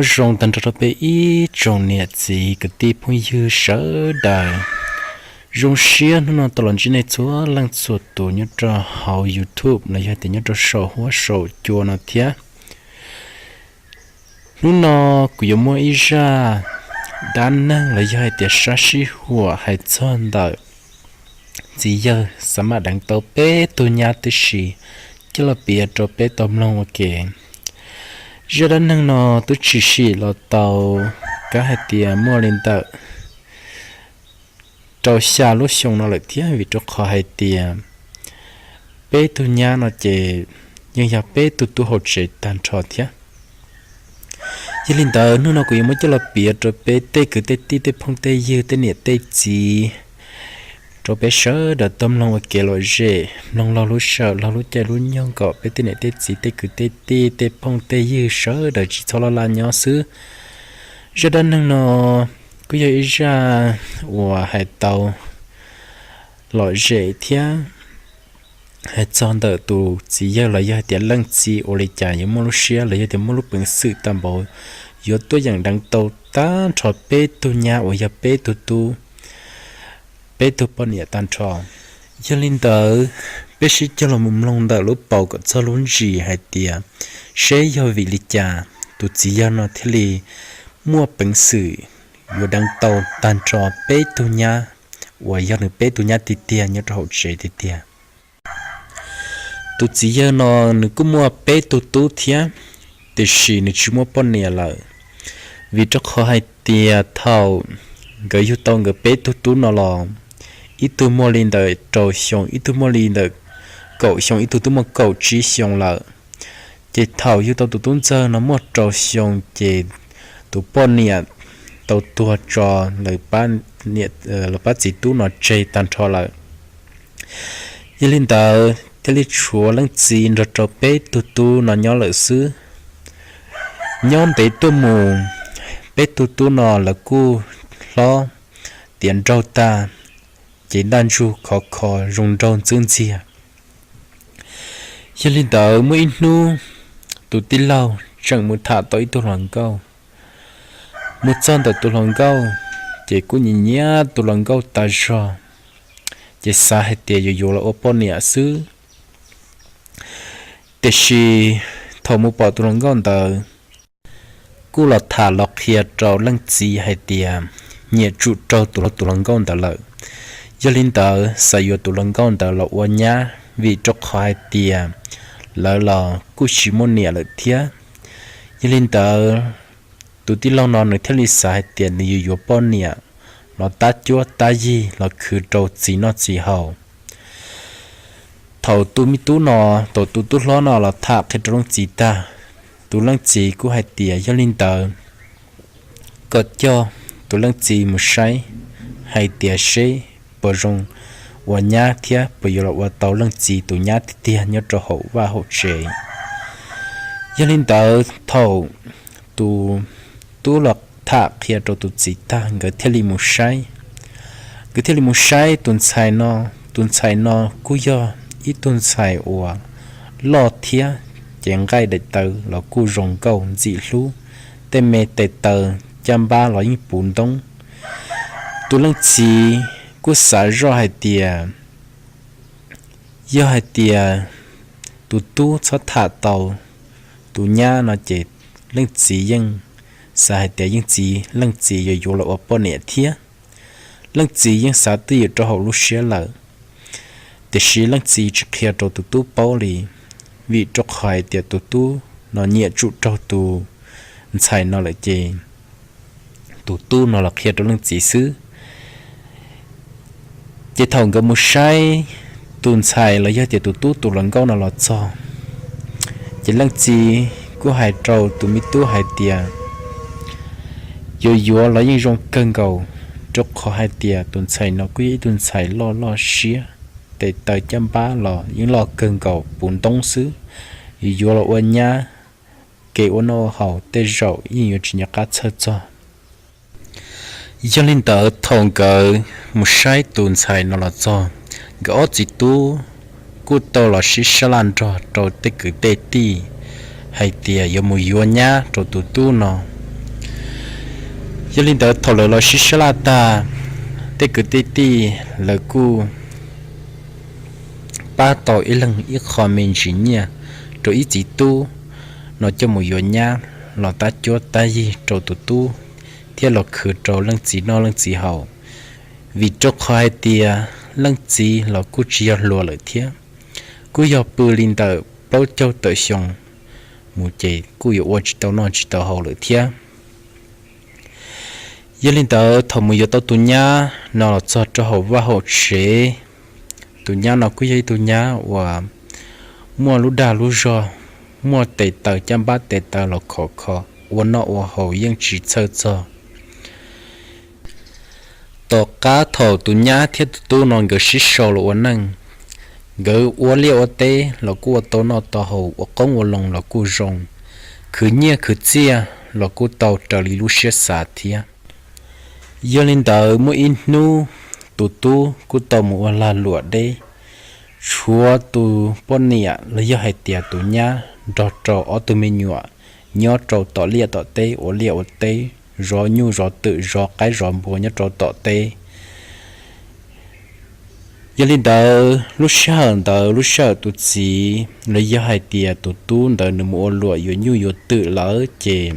Zoo tag nrho rau peb ib tsoom niam txiv kwv tij phooj ywg sawv daws. Zoo siab hnub no tau los ntsib nej txhua leej txhua tus nyob rau hauv YouTube los yog tias nyob rau saum huab saum cua no thiab. Hnub no kuv yuav muaj ib zaj dab neeg los yog hais tias sab sib huam hais txog ntawm txiv yawg xav mam deev tau peb tug nyab tib si coj los piav rau peb tau mloog ua ke. Zaj dab neeg no twb tshwm sim los tau, kav hais tias muaj li ntawm rau xya lub xyoo no lawm thiab, vim rau qhov hais tias peb tug nyab no ces yeej yog peb tug tub hauv tsev tag nrho thiab. Yog li ntawd hnub no kuv yuav muab coj los piav rau peb tej kwv tej tij tej phooj tej ywg tej niam tej txiv rau peb sawv daws tau mloog ua kev lom zem, mloog laug lub sij hawm laug lub caij lub nyoog kom peb tej niam tej txiv tej kwv tej tij tej phooj tej ywg sawv daws tsis txhob laj laj nyob xwb. Zaj dab neeg no kuj yog ib zaj uas hais tau lom zem thiab hais txog ntawm tus txiv yawg los yog hais tias leej txiv ua li cas yuav muaj lub siab los yog tias muaj lub peev xwm tau npaum yuav tuaj yeem deev tau tag nrho peb tug nyab uas yog peb tug tub, peb tug poj niam tag nrho. Yog li ntawd, peb sib cog los mus mloog ntawm lub paus kom txog lub ntsis hais tias seb yog vim li cas tus txiv yawg no thiaj li muaj peev xwm yuav deev tau tag nrho peb tug nyab uas yog nws peb tug nyab tiag tiag nyob rau hauv tsev tiag tiag. Tus txiv yawg no nws kuj muaj peb tug tub thiab, tiam sis nws tsis muaj poj niam lawm, vim rau qhov hais tias thaum nkawd yug tau nkawd peb tug tub no los, ib tug muaj li ntawm rau xyoo, ib tug muaj li ntawm kaum xyoo, ib tug twb muaj kaum tsib xyoo lawm. Ces thaum yug tau tus tub ntxawg no muaj rau xyoo ces tus poj niam tau tuag tso lawv pab txiv tub no tseg tag nrho lawm. Yog li ntawd thiaj li tshuav leej txiv nrog rau peb tug tub no nyob lawm xwb. Nyob ntev tuaj mus, peb tug tub no lawv kuj hlob tiav nraug tag, ces ntaj ntsug khov kho zoo nraug ntxwb ntxiag. Yog li ntawd muaj ib hnub tus tij laug tseem mus tham tau ib tug hluas nkauj. Mus txog ntawm tus hluas nkauj, ces kuj nyiam nyiam tus hluas nkauj tas zog, ces xav hais tias yuav yuav los ua poj niam xwb. Tiam sis thaum mus pom tus hluas nkauj ntawd, kuj los tham los qhia rau leej txiv hais tias nyiam tsum raug tus hluas nkauj ntawd lawm. Yog li ntawd xav yuav tus hluas nkauj ntawd los ua nyab, vim rau qhov hais tias lawv los kuj tsis muaj niam lawm thiab. Yog li ntawd, tus tij laug no nws thiaj li xav hais tias nws yuav yuav poj niam los tab cuab tab yig los khwv rau txiv noj txiv haus. Thaum tus me tub no, thaum tus tub hlob no los tham qhia rau leej txiv tag, tus leej txiv kuj hais tias yog li ntawd kom coj tus leej txiv mus saib hais tias seb puas zoo ua nyab thiab puas yuav los ua tau leej txiv tus nyab tiag tiag nyob rau hauv vaj hauv tsev. Yog li ntawd thaum tus tub los tham qhia rau tus txiv tag, nkawd thiaj li mus saib. Nkawd thiaj li mus saib tus ntxhais no. Tus ntxhais no kuj yog ib tug ntxhais uas loj thiab, ces nqaij daim tawv los kuj zoo nkauj ntxim hlub, tej me tes taw caj npab los yeej puv ntoob. Tus leej txiv kuj xav zoj hais tias yog hais tias tus tub txhob tham tau tus nyab no ces leej txiv yeej xav hais tias yeej txiv, leej txiv yuav yuav los ua poj niam thiab. Leej txiv yeej xav twj ywm rau hauv lub siab lawm, tiam sis leej txiv tsis qhia rau tus tub paub li, vim rau qhov hais tias tus tub no nyiam tsum raug tus ntxhais no lawm ces tus tub no los qhia rau leej txiv xwb. Ces thaum nkawd mus saib tus ntxhais los yog tias tus tub tus hluas nkauj no los txog, ces leej txiv kuj hais rau tus me tub hais tias yuav yuav los yeej zoo kawg nkaus, rau qhov hais tias tus ntxhais no kuj yog ib tug ntxhais loj loj siab, tes taw caj npab los yeej loj kawg nkaus puv ntoob xwb. Yuav yuav los ua nyab, kev ua noj ua haus tej zaum yeej yuav tsis nco qab txhawj txog. Yog li ntawd thaum nkawd mus saib tus ntxhais no los txog, nkawd ob txiv tub kuj tau los sib sab laj nrog rau tej kwv tej tij hais tias yuav mus yuav nyab rau tus tub no. Yog li ntawd thaum lawv los sib sab laj tag, tej kwv tej tij lawv kuj pab tau ib leeg ib qho me ntsis nyiaj rau ib txiv tub no coj mus yuav nyab los tab cuab tab yig rau tus tub thiab los khwv rau leej txiv noj leej txiv haus, vim rau qhov hais tias leej txiv los kuj tsis yog hluas lawm thiab, kuj yog pw li ntawm plaub caug tawm xyoo mus ces kuj yuav ua tsis tau noj tsis tau haus lawm thiab. Yog li ntawd thaum mus yuav tau tus nyab no los txog rau hauv vaj hauv tsev, tus nyab no kuj yog ib tug nyab uas muaj lub dag lub zog, muaj tes taw caj npab tes taw los khov kho, ua noj ua haus yeej tsis txhawj txog. Tom qab thaum tus nyab thiab tus tub no nkawd sib sau los ua neej, nkawd ua liaj ua teb los kuj ua tau noj tau haus, ua qoob ua loo los kuj zoo, khwv nyiaj khwv txiaj los kuj tau raws li lub siab xav thiab. Yog li ntawd muaj ib hnub tus tub kuj tau mus ua lag luam deb, tshuav tus poj niam los yog hais tias tus nyab nrog rau ob tug me nyuam nyob rau tom liaj tom teb ua liaj ua teb, zov nyuj zov twm zov qaib zov npua nyob rau tom teb. Yog li ntawd lub sij hawm ntawd lub sij hawm tus txiv los yog hais tias tus tub ntawd nws mus ua luam yuav nyuj yuav twm lawm ces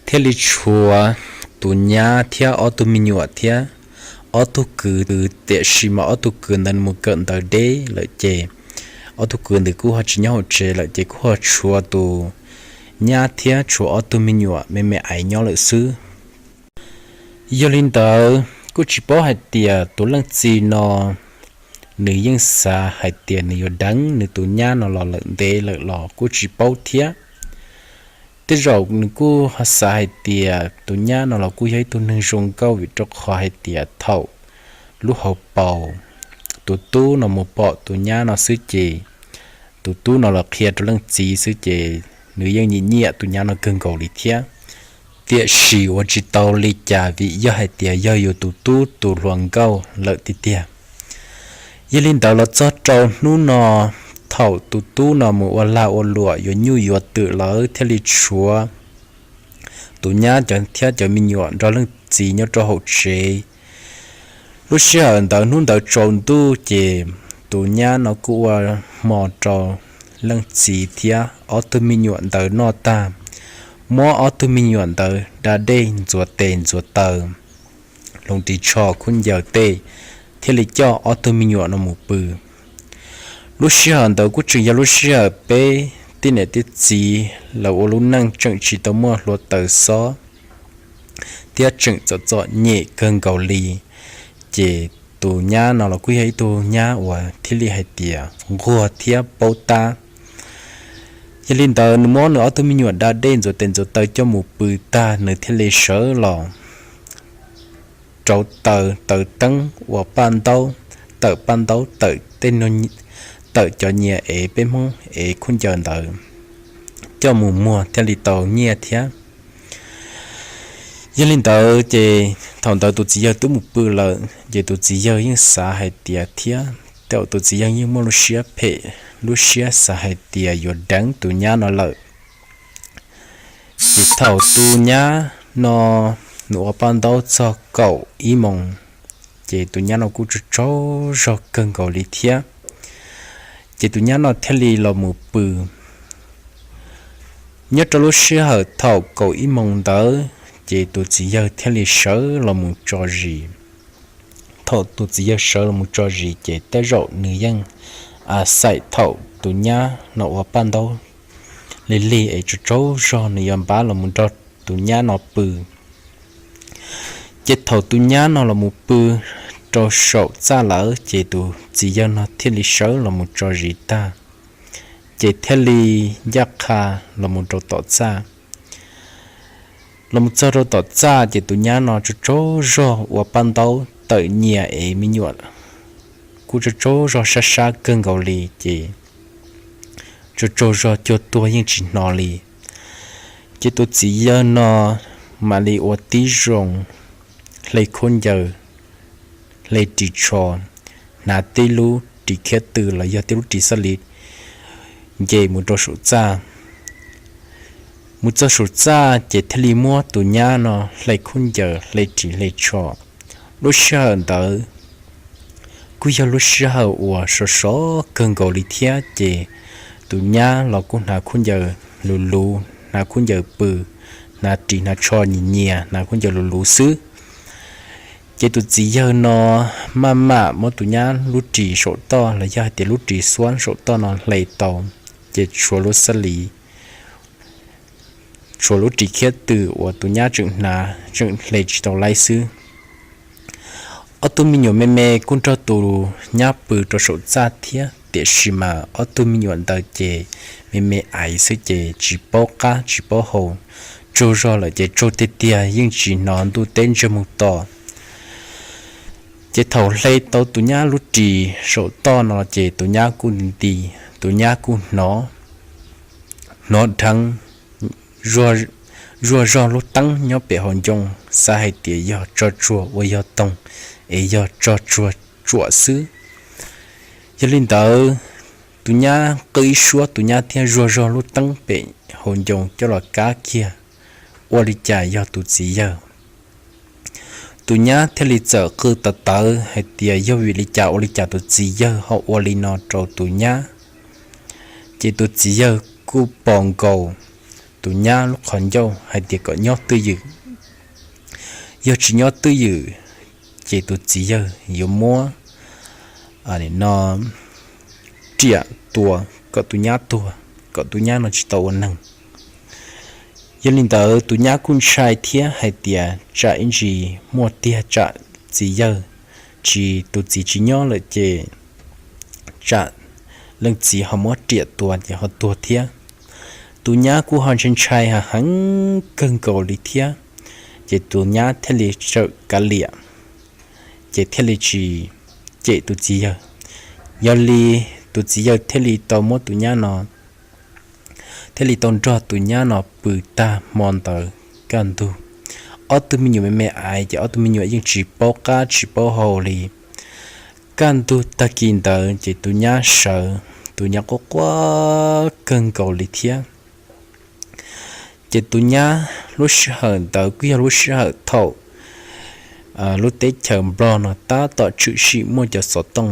thiaj li tshuav tus nyab thiab ob tug me nyuam thiab ob tug kwv, tiam sis mas ob tug kwv ntawd mus kawm ntawv deb lawm ces ob tug kwv ntawd kuj ho tsis nyob hauv tsev lawm ces kuj ho tshuav tus nyab thiab tshuav ob tug me nyuam me me aiv nyob lawm xwb. Yog li ntawd kuj tsis paub hais tias tus leej txiv no nws yeej xav hais tias nws yuav deev nws tus nyab no los lawm ntev lawm los kuj tsis paub thiab. Tej zaum nws kuj ho xav hais tias tus nyab no los kuj yog ib tug neeg zoo nkauj, vim rau qhov hais tias thaum lub hauv paus tus tub no mus pom tus nyab no xwb ces tus tub no los qhia rau leej txiv xwb ces nws yeej nyiam nyiam tus nyab no kawg nkaus li thiab. Tiam sis ua tsis tau li cas vim yog hais tias yog yus tus tub tus hluas nkauj lawm tiag tiag. Yog li ntawd los txog rau hnub no, thaum tus tub no mus ua lag ua luam yuav nyuj yuav twm lawm thiaj li tshuav tus nyab thiab cov me nyuam nrog leej txiv nyob rau hauv tsev. Lub sij hawm ntawd hnub ntawd tsaus ntuj ces tus nyab no kuj ua hmo rau leej txiv thiab ob tug me nyuam ntawd noj tag, muab ob tug me nyuam ntawd da dej ntxuav tes ntxuav taw, hloov ris tsho khaub ncaws tej, thiaj li coj ob tug me nyuam no mus pw. Lub sij hawm ntawd kuj tseem yog lub sij hawm peb tej niam tej txiv lawv ua lub neej tseem tsis tau muaj hluav taws xob thiab tseem txom txom nyem kawg nkaus li. Ces tus nyab no los kuj yog ib tug nyab uas thiaj li hais tias nquag thiab paub tab. Yog li ntawd nws muab nws ob tug me nyuam da dej ntxuav tes ntxuav taw coj mus pw tag nws thiaj li sawv los rauv taws, taws teeb ua paj ntaub, tawm paj ntaub, tawm tej, tawm cov nyias ev peb Hmoob ev khaub ncaws ntawd coj mus muag thiaj li tau nyiaj thiab. Yog li ntawd ces thaum ntawd tus txiv yawg twb mus pw lawm ces tus txiv yawg yeej xav hais tias thiab, thaum tus txiv yawg yeej muaj lub siab phem, lub siab xav hais tias yuav deev tus nyab no lawm. Ces thaum tus nyab no nws ua paj ntaub txog kaum ib moos, ces tus nyab no kuj tsaug tsaug zog kawg nkaus li thiab. Ces tus nyab no thiaj li los mus pw. Nyob rau lub sij hawm thaum kaum ib moos ntawd, ces tus txiv yawg thiaj li sawv los mus tso zis. Thaum tus txiv yawg sawv los mus tso zis ces tej zaum nws yeej a xaim thaum tus nyab no ua paj ntaub lig lig es tsaug tsaug zog nws yuav npaj los mus nrog tus nyab no pw. Ces thaum tus nyab no los mus pw rau saum txaj lawm ces tus txiv yawg no thiaj li sawv los mus tso zis tag, ces thiaj li ncaj qha los mus rau tom txaj. Los mus txog rau tom txaj ces tus nyab no tsaug tsaug zog ua paj ntaub tawm nyias ev me nyuam, kuj tsaug tsaug zog sab sab kawg nkaus li ces tsaug tsaug zog cuag tuag yeej tsis hnov li. Ces tus txiv yawg no mam li ua tib zoo hle khaub ncaws, hle ris tsho, hnav tib lub ris khiab tw los yog tib lub ris xab li nce mus rau saum txaj. Mus txog saum txaj ces thiaj li muab tus nyab no hle khaub ncaws hle ris hle tsho. Lub sij hawm ntawd kuj yog lub sij hawm uas sov sov kawg nkaus li thiab, ces tus nyab los kuj hnav khaub ncaws luv luv, hnav khaub ncaws pw, hnav ris hnav tsho nyias nyias, hnav khaub ncaws luv luv xwb. Ces tus txiv yawg no maj mam muab tus nyab lub ris saum toj los yog hais tias lub ris xuab saum toj no hle tau, ces tshuav lub xab li tshuav lub ris khiab tw uas tus nyab tseem hnav tseem hle tsis tau laib xwb. Ob tug me nyuam me me kuj nrog tus nyab pw rau saum txaj thiab, tiam sis mas ob tug me nyuam ntawd ces me me aiv xwb ces tsis paub qab tsis paub hau, tsaug zog lawm ces tsaug tiag tiag yeej tsis hnov ntuj teb ntsiag mus to. Ces thaum hle tau tus nyab lub ris saum toj no ces tus nyab kuj nti, tus nyab kuj hnov, hnov dheev zuag zog lub teeb nyob pem hauv ncoo, xav hais tias yog tso tsuag ua yog toog, es yog tso tsuag tsuam xwb. Yog li ntawd, tus nyab qw ib suab tus nyab thiaj zuag zog lub teeb pem hauv ncoo coj los kab kiag, ua li cas yog tus txiv yawg. Tus nyab thiaj li txawm qw tawv tawv hais tias yog vim li cas ua li cas tus txiv yawg ho ua li no rau tus nyab. Ces tus txiv yawg kuj pom nkaus tus nyab lub qhov ncauj hais tias kom nyob twj ywm, yog tsis nyob twj ywm ces tus txiv yawg yuav muab no riam tua kom tus nyab tuag, kom tus nyab no tsis tau ua neeg. Yog li ntawd tus nyab kuj ntshai thiab hais tias tsam ib ntsis muaj tiag tsam txiv yawg tsis, tus txiv tsis nyob lawm ces tsam leej txiv ho muab riam tua ces ho tuag thiab. Tus nyab kuj ho ntshai ntshai heev heev kawg nkaus li thiab, ces tus nyab thiaj li txawm kav liam, ces thiaj li tsis cem tus txiv yawg. Yog li tus txiv yawg thiaj li tau muab tus nyab no thiaj li tau nrog tus nyab no pw tag hmo ntawd kaj ntug. Ob tug me nyuam me me aiv ces ob tug me nyuam yeej tsis paub qab tsis paub hau li. Kaj ntug tag kis ntawd ces tus nyab sawv, tus nyab quaj quaj kawg nkaus li thiab. Ces tus nyab lub sij hawm ntawd kuj yog lub sij hawm thaum lub teb chaws Nplog no tab tom tshwm sim muaj cov xov tooj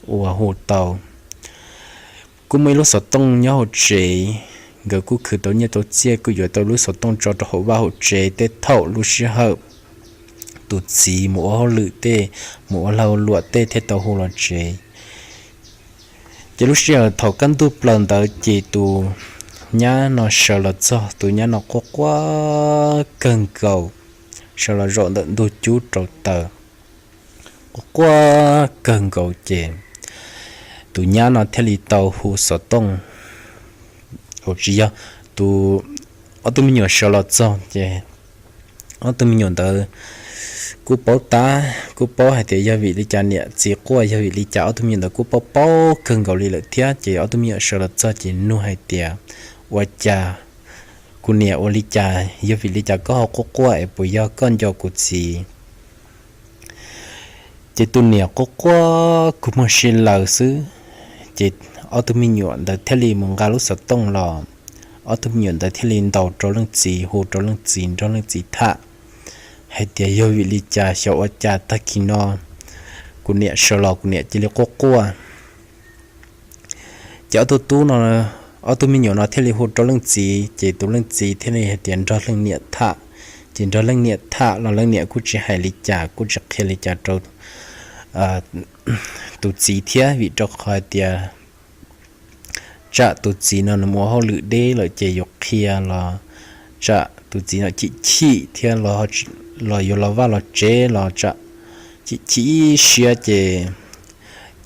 uas hu tau kuj muaj ib lub xov tooj nyob hauv tsev, nkawd kuj khwv tau nyiaj tau txiaj kuj yuav tau lub xov tooj tso rau hauv vaj hauv tsev tej thaum lub sij hawm tus txiv mus ua hauj lwm tej, mus ua lag ua luam tej thiaj tau hu los tsev. Ces lub sij hawm thaum kaj ntug plaws ntawd ces tus nyab no sawv los txog, tus nyab no quaj quaj kawg nkaus, sawv los zaum ntawm ntug cub rau taws, quaj quaj kawg nkaus ces tus nyab no thiaj li tau hu xov tooj. Tsis yog, tus, ob tug me nyuam sawv los txog ces ob tug me nyuam ntawd kuj paub tab, kuj paub hais tias yog vim li cas niam txiv quaj, yog vim li cas ob tug me nyuam ntawd kuj paub paub kawg nkaus li lawm thiab. Ces ob tug me nyuam sawv los txog ces nug hais tias, ua cas kuv niam, ua li cas, yog vim li cas koj ho quaj quaj es puas yog koj nco kuv txiv? Ces tus niam quaj quaj kua muag si laws xwb. Ces ob tug me nyuam ntawd thiaj li mus nqa lub xov tooj los, ob tug me nyuam ntawd thiaj li ntaus rau leej txiv, hu rau leej txiv nrog leej txiv tham hais tias yog vim li cas xyov ua cas tag kis no kuv niam sawv los kuv niam cia li quaj quaj. Ces ob tug tub no, ob tug me nyuam no thiaj li hu rau leej txiv, ces tus leej txiv thiaj li hais tias nrog leej niam tham. Ces nrog leej niam tham los leej niam kuj tsis hais li cas, kuj tsis qhia li cas rau tus txiv thiab, vim rau qhov hais tias tsam tus txiv no nws mus ua hauj lwm deb lawm ces yuav qhia los tsam tus txiv no chim chim thiab los yuav los vaj los tsev los tsam chim chim ib siab ces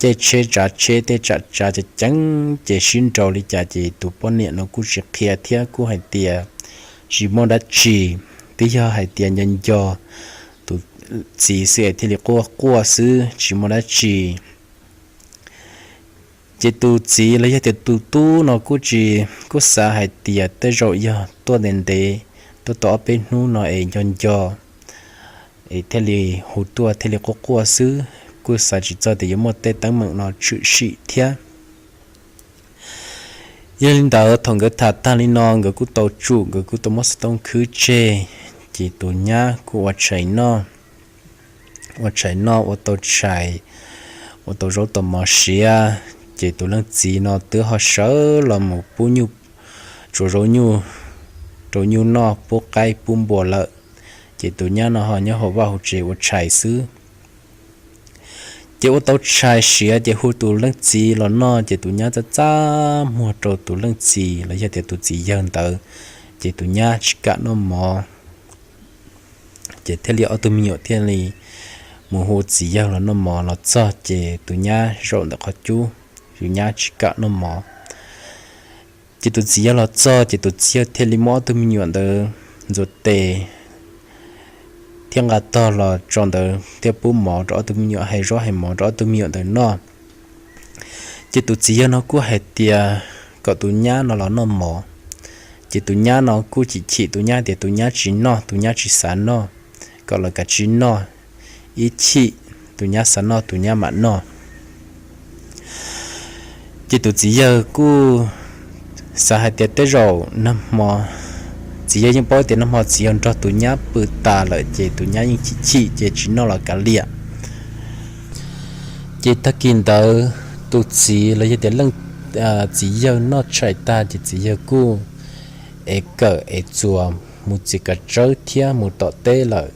caij tsheb tsav tsheb tej tsam tsav ceev ceev ces sib nraus li cas ces tus poj niam no kuj tsis qhia thiab kuj hais tias tsis muaj dab tsi, twb yog hais tias nco nco tus txiv xwb es thiaj li quaj quaj xwb tsis muaj dab tsi. Ces tus txiv los yog tias tus tub no kuj tsis, kuj xav hais tias tej zaum yog tuaj ntev ntev, tuaj tau ob peb hnub no es nco nco es thiaj li hu tuaj thiaj li quaj quaj xwb, kuj xav tsis txog tias yuav muaj tej teeb meem no tshwm sim thiab. Yog li ntawd thaum nkawd tham tag li no nkawd kuj tau tsum, nkawd kuj tau muab xov tooj khwb tseg, ces tus nyab kuj ua tshais noj, ua tshais noj ua tau tshais, ua tau zaub tau mov siav, ces tus leej txiv no twb ho sawv los mus pub nyuj, tsuav zaub nyuj rau nyuj noj, pub qaib pub npua lawm. Ces tus nyab no ho nyob hauv vaj hauv tsev ua tshais xwb. Ces ua tau tshais siav ces hu tus leej txiv los noj, ces tus nyab txaj txaj muag rau tus leej txiv los yog tias tus txiv yawg ntawd, ces tus nyab tsis kam noj mov. Ces thiaj li ob tug me nyuam thiaj li mus hu txiv yawg los noj mov, los txog ces tus nyab zaum ntawm qhov cub, tus nyab tsis kam noj mov. Ces tus txiv yawg los txog ces tus txiv yawg thiaj li muab ob tug me nyuam ntawd ntxuav tes thiab nqa tog los tso ntawd thiab pub mov rau ob tug me nyuam, hais zaub hais mov rau ob tug me nyuam ntawd noj. Ces tus txiv yawg no kuj hais tias kom tus nyab no los noj mov. Ces tus nyab no kuj chim chim, tus nyab tias tus nyab tsis noj, tus nyab tsis xav noj, kom lawv kav tsij noj ib chim, tus nyab xav noj tus nyab mam noj. Ces tus txiv yawg kuj xav hais tias tej zaum nag hmo, txiv yawg yeej paub tias nag hmo txiv yawg nrog tus nyab pw tas lawm ces tus nyab yeej chim chim ces tsis noj los kav liam. Ces tag kis ntawd tus txiv los yog tias leej txiv yawg noj tshais tag ces txiv yawg kuj ev kawm ev txuas mus txiav kav tsawb thiab mus tom teb lawm.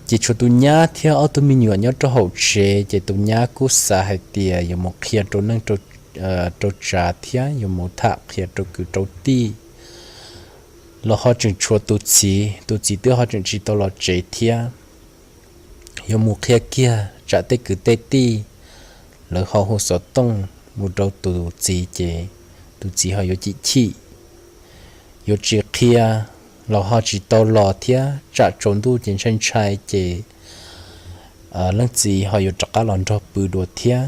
Ces tshuav tus nyab thiab ob tug me nyuam nyob rau hauv tsev, ces tus nyab kuj xav hais tias yuav mus qhia rau neej rau tsav thiab yuav mus tham qhia rau kwv rau tij, los ho tseem tshuav tus txiv, tus txiv twb ho tseem tsis tau los tsev thiab. Yuav mus qhia kiag tsam tej kwv tej tij lawv ho hu xov tooj mus rau tus txiv ces tus txiv ho yuav chim chim, yuav tsis qhia los ho tsis tau los thiab, tsam tsaus ntuj ces ntshai ntshai ces leej txiv ho yuav rov qab los nrog pw dua thiab.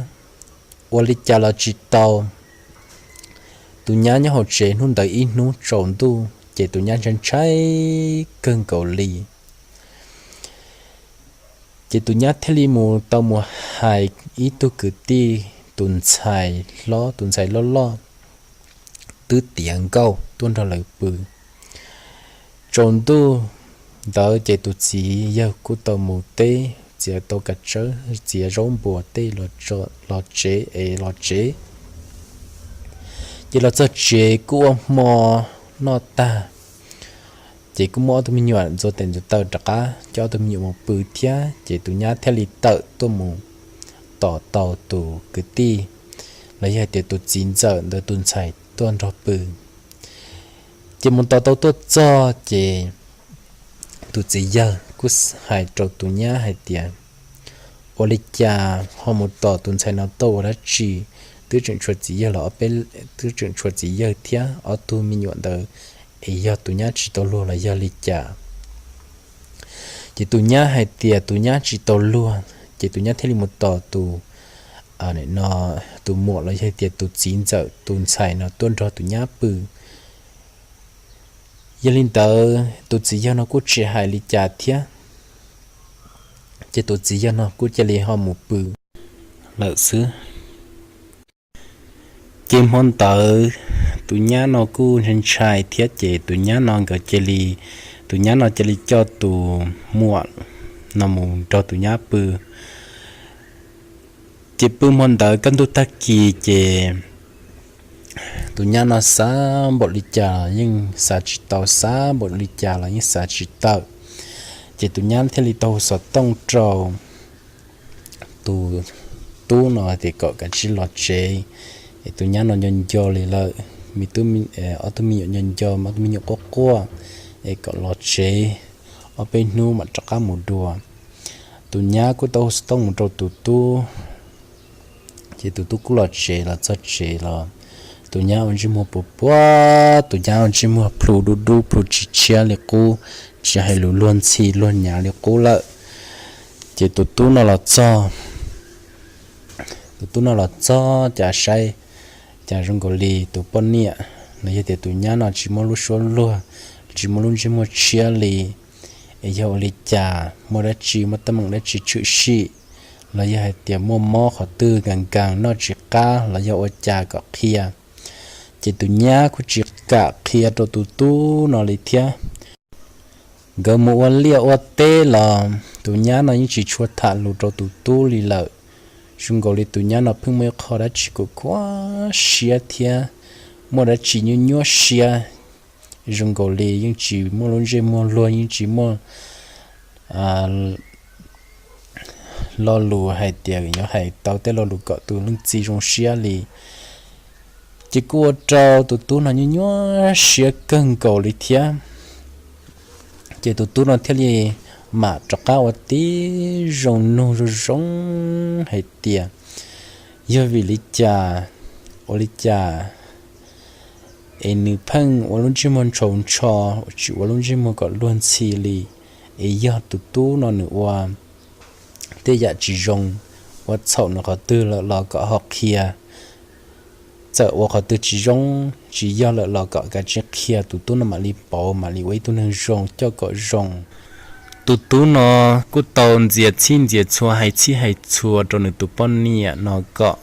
Ua li cas los tsis tau, tus nyab nyob hauv tsev hnub ntawd ib hnub tsaus ntuj ces tus nyab ntshai ntshai kawg nkaus li. Ces tus nyab thiaj li mus tau mus hais ib tug kwv tij, tus ntxhais hlob, tus ntxhais loj loj twb tiav nkauj tuaj nrog lawv pw. Tsaus ntuj ntawd ces tus txiv yawg kuj tau mus teb, txiav tau kav tsawb txiav zaub npua tej los tsev es los tsev. Ces los txog tsev kuj ua hmo noj tag, ces kuj muab ob tug me nyuam ntxuav tes ntxuav taw rov qab coj ob tug me nyuam mus pw thiab, ces tus nyab thiaj li tawm tuaj mus tos tau tus kwv tij los yog hais tias tus txiv ntxawm ntawd tus ntxhais tuaj nrog pw. Ces mus tos tau tuaj txog ces tus txiv yawg kuj hais rau tus nyab hais tias, ua li cas ho mus tos tus ntxhais no tuaj ua dab tsi? Twb tseem tshuav txiv yawg los, twb tseem tshuav txiv yawg thiab ob tug me nyuam ntawd, es yog tus nyab tsis tau luag los yog li cas? Ces tus nyab hais tias tus nyab tsis tau luag, ces tus nyab thiaj li mus tos tus, no, tus muam los yog tias tus txiv ntxawm tus ntxhais no tuaj nrog tus nyab pw. Yog li ntawd tus txiv yawg no kuj tsis hais li cas thiab, ces tus txiv yawg no kuj cia li ho mus pw lawm xwb. Ces hmo ntawd tus nyab no kuj ntshai ntshai thiab, ces tus nyab no nkawd cia li, tus nyab no cia li coj tus muam no mus nrog tus nyab pw. Ces pw hmo ntawd kaj ntug tag kis ces tus nyab no xav npaum li cas yeej xav tsis tau, xav npaum li cas los yeej xav tsis tawm. Ces tus nyab thiaj li tau hu xov tooj rau tus tub no tias kom kav tsij los tsev, es tus nyab no nco nco li lawm, me tub, ob tug me nyuam nco nco, ob tug me nyuam quaj quaj, es kom los tsev ob peb hnub mam rov qab mus dua. Tus nyab kuj tau hu xov tooj mus rau tus tub, ces tus tub kuj los tsev, los txog tsev los tus nyab ua ntsej muag puas puas, tus nyab ua ntsej muag plhu dub dub plhu tsis tshiab li qub, tsis hais lus luag ntxhi luag nyav li qub lawm. Ces tus tub no los txog, tus tub no los txog cas saib cas zoo nkaus li tus poj niam los yog tias tus nyab no tsis muaj lub suab luag, tsis muaj lub ntsej muag tshiab li. Es yog ua li cas, muaj dab tsi, muaj teeb meem dab tsi tshwm sim los yog hais tias muaj mob qhov twg nkees nkees noj tsis qab los yog ua cas kom qhia. Ces tus nyab kuj tsis kam qhia rau tus tub no li thiab. Nkawd mus ua liaj ua teb los tus nyab no yeej tsis tshua tham lus rau tus tub li lawm. Zoo nkaus li tus nyab no pheej muaj ib qho dab tsi kuj khuav siab thiab muaj dab tsi nyuaj nyuaj siab. Zoo nkaus li yeej tsis muaj lub ntsej muag luag, yeej tsis muaj lo lus hais tias yuav hais tau tej lo lus kom tus leej txiv zoo siab li. Ces kuj ua rau tus tub no nyuaj nyuaj siab kawg nkaus li thiab. Ces tus tub no thiaj li mam rov qab ua tib zoo nug zoo zoo hais tias yog vim li cas, ua li cas es nws pheej ua lub ntsej muag ntshau ntsho, tsis ua lub ntsej muag kom luag ntxhi li, es yog tus tub no nws ua tej yam tsis zoo, ua txhaum nws qhov twg lawm los kom ho qhia. Txawm ua qhov twg tsis zoo, tsis yog lawm los kom kav tsij qhia, tus tub no mam li pauv, mam li ua ib tug neeg zoo coj kom zoo. Tus tub no kuj tau ntxias txhij ntxias txhua, hais txhij hais txhua rau nws tus poj niam no kom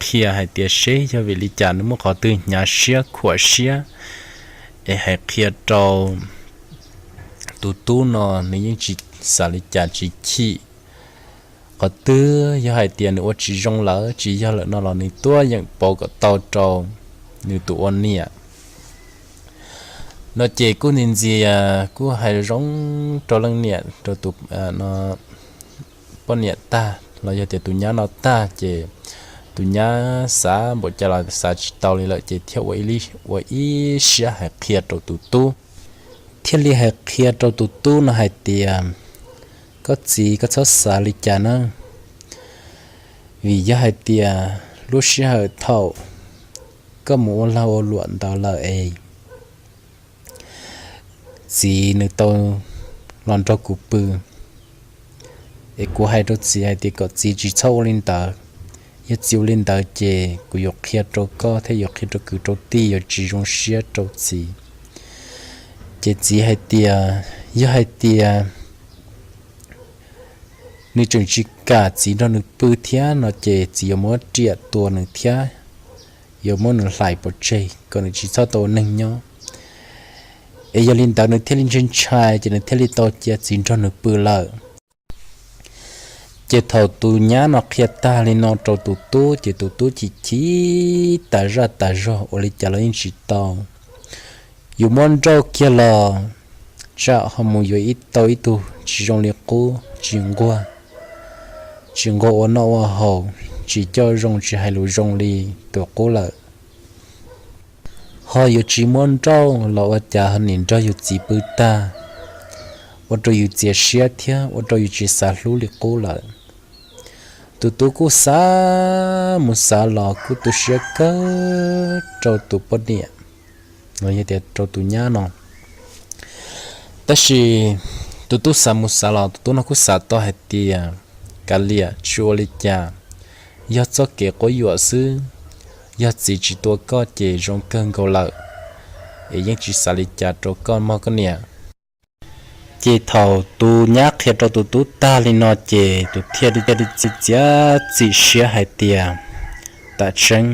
qhia hais tias seb yog vim li cas nws muaj qhov twg hnyav siab khuam siab es hais qhia rau tus tub no, nws yeej tsis xav li cas tsis chim. Qhov twg yog hais tias nws ua tsis zoo lawm, tsis yog lawm no los nws tuaj yeem pauv kom tau rau nws tus ua niam no. Ces kuj ntxias ntxias kuj hais zoo rau leej niam, rau tus poj niam tag los yog tias tus nyab no tag, ces tus nyab xav npaum cas los xav tsis tau li lawm, ces thiaj ua ib siab hais qhia rau tus tub. Thiaj li hais qhia rau tus tub no hais tias, koj txiv, koj txhob xav li cas na, vim yog hais tias lub sij hawm thaum koj mus ua lag ua luam ntawd lawm es txiv nws tau los nrog kuv pw, es kuv hais rau txiv hais tias kom txiv tsis txhob ua li ntawd. Yog txiv ua li ntawd ces kuv yuav qhia rau koj thiab yuav qhia rau kwv rau tij, yuav tsis zoo siab rau txiv. Ces txiv hais tias yog hais tias nws tseem tsis kam txiv nrog nws pw thiab no ces txiv yuav muab riam tua nws thiab yuav muab nws hlais pov tseg kom nws tsis txhob tau ua neeg nyob. Es yog li ntawd nws thiaj li ntshai ntshai ces nws thiaj li tau cia txiv nrog nws pw lawm. Ces thaum tus nyab no qhia tag li no rau tus tub ces tus tub chim chim tas zaj tas zog, ua li cas los yeej tsis tau. Yus muab nrauj kiag los tsam ho mus yuav ib tau ib tug tsis zoo li qub, tsis nquag, tsis nquag ua noj ua haus, tsis coj zoo tsis hais lus zoo li tus qub lawm. Ho yuav tsis muab nrauj los ua cas ho nim nrog yus txiv pw tag, ua rau yus txias siab thiab ua rau yus tsis xav hlub li qub lawm. Tus tub kuj xav mus xav los kuj tu siab kawg rau tus poj niam, los yog tias rau tus nyab no. Tab sis tus tub xav mus xav los tus tub no kuj xav tau hais tias, kav liam, tsis ua li cas, yog txoj kev quab yuam xwb. Yog txiv tsis tua koj ces zoo kawg nkaus lawm, es yeej tsis xav li cas rau koj mog koj niam. Ces thaum tus nyab qhia rau tus tub tag li no ces tus thiaj li txiav txim siab hais tias, tam tseeb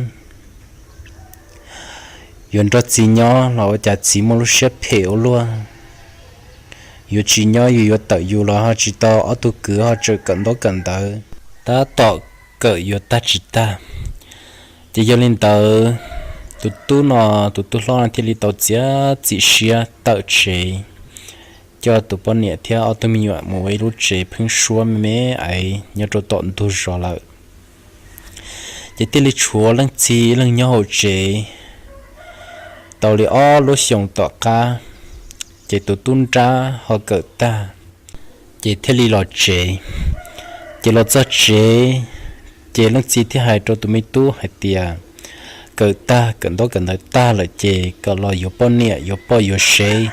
yuav nrog txiv nyob los ua cas txiv muaj lub siab phem ua luaj. Yuav tsis nyob yus yuav tawm yus los ho tsis tau, ob tug kwv ho tseem kawm ntaub kawm ntawv, tab tom kawm yuav tag tsis tag. Ces yog li ntawd, tus tub no, tus tub hlob no thiaj li tau txiav txim siab tawm tsev, coj tus poj niam thiab ob tug me nyuam mus ua ib lub tsev pheeb suab me me aiv nyob rau tom ntug zos lawm. Ces thiaj li tshuav leej txiv leej nyob hauv tsev tau li ob lub xyoos tom qab, ces tus tub nrab ho kawm tag, ces thiaj li los tsev. Ces los txog tsev, ces leej txiv thiaj hais rau tus me tub hais tias, kawm tag kawm ntaub kawm ntawv tag lawm ces kom los yuav poj niam yuav poj yuav sev,